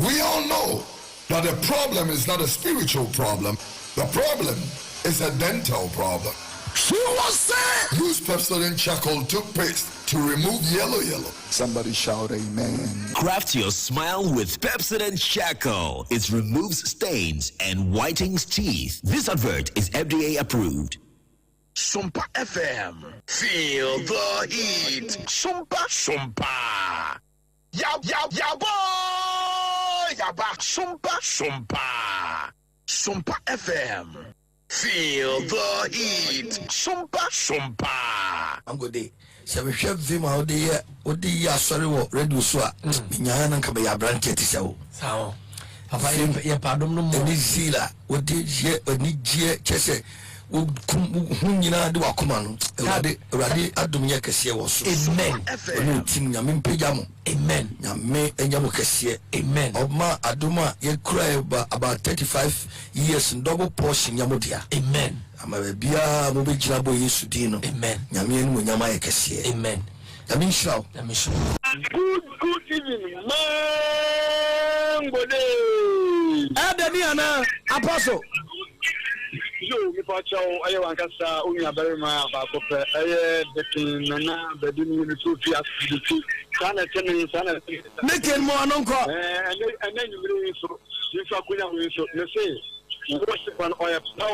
We all know that the problem is not a spiritual problem. The problem is a dental problem. She was saying, use Pepsodent charcoal toothpaste to remove yellow yellow. Somebody shout amen. Craft your smile with Pepsodent Charcoal. It removes stains and whitens teeth. This advert is FDA approved. Sumpa FM. Feel the heat. Sumpa, Sumpa. Ya, ya, ya, boy. Yaba. Sumpa, Sumpa. Sumpa FM. Feel the heat. Sumpa, Sumpa. Angode, sɛ mehwɛ vim a wode yɛ wode yɛ asɔre wɔ radio so a menyaeɛ no nka meyɛ aberanteɛ te sɛ wo. Papa yɛ padom no ɛne zeal a wode yɛ anigyeɛ kyɛ sɛ wokum ho nyinaa de wakoma no awurade awurade adom yɛ kɛseɛ wɔ so. Amen. Ɔne ɔtim nyame mpagya mo. Amen. Nyame anya mo kɛseɛ. Amen. Ɔma adom a yɛkura yɛ ba about 35 years double portion nyɛ mo dea. Amen. Ama baabiaa mobɛgyina bɔ Yesu din no. Amen. Nyame animuonyam ayɛ kɛseɛ. Amen. Nyame nhyira wo. Nyame nhyira wo. Good good evening mango day. Ɛdɛ ni anaa apostle. Yo mepa kyɛw ɛyɛ wankasa wo nua barima baako pɛ ɛyɛ Dikin Nana Badu ni me firi fi asibiti saa na ɛte me saa na ɛte me. Dikin mo ano nkɔ. Ɛnɛ ɛnɛ nwumire yi nso mefa akonya wei nso mese worship no ɔyɛ power.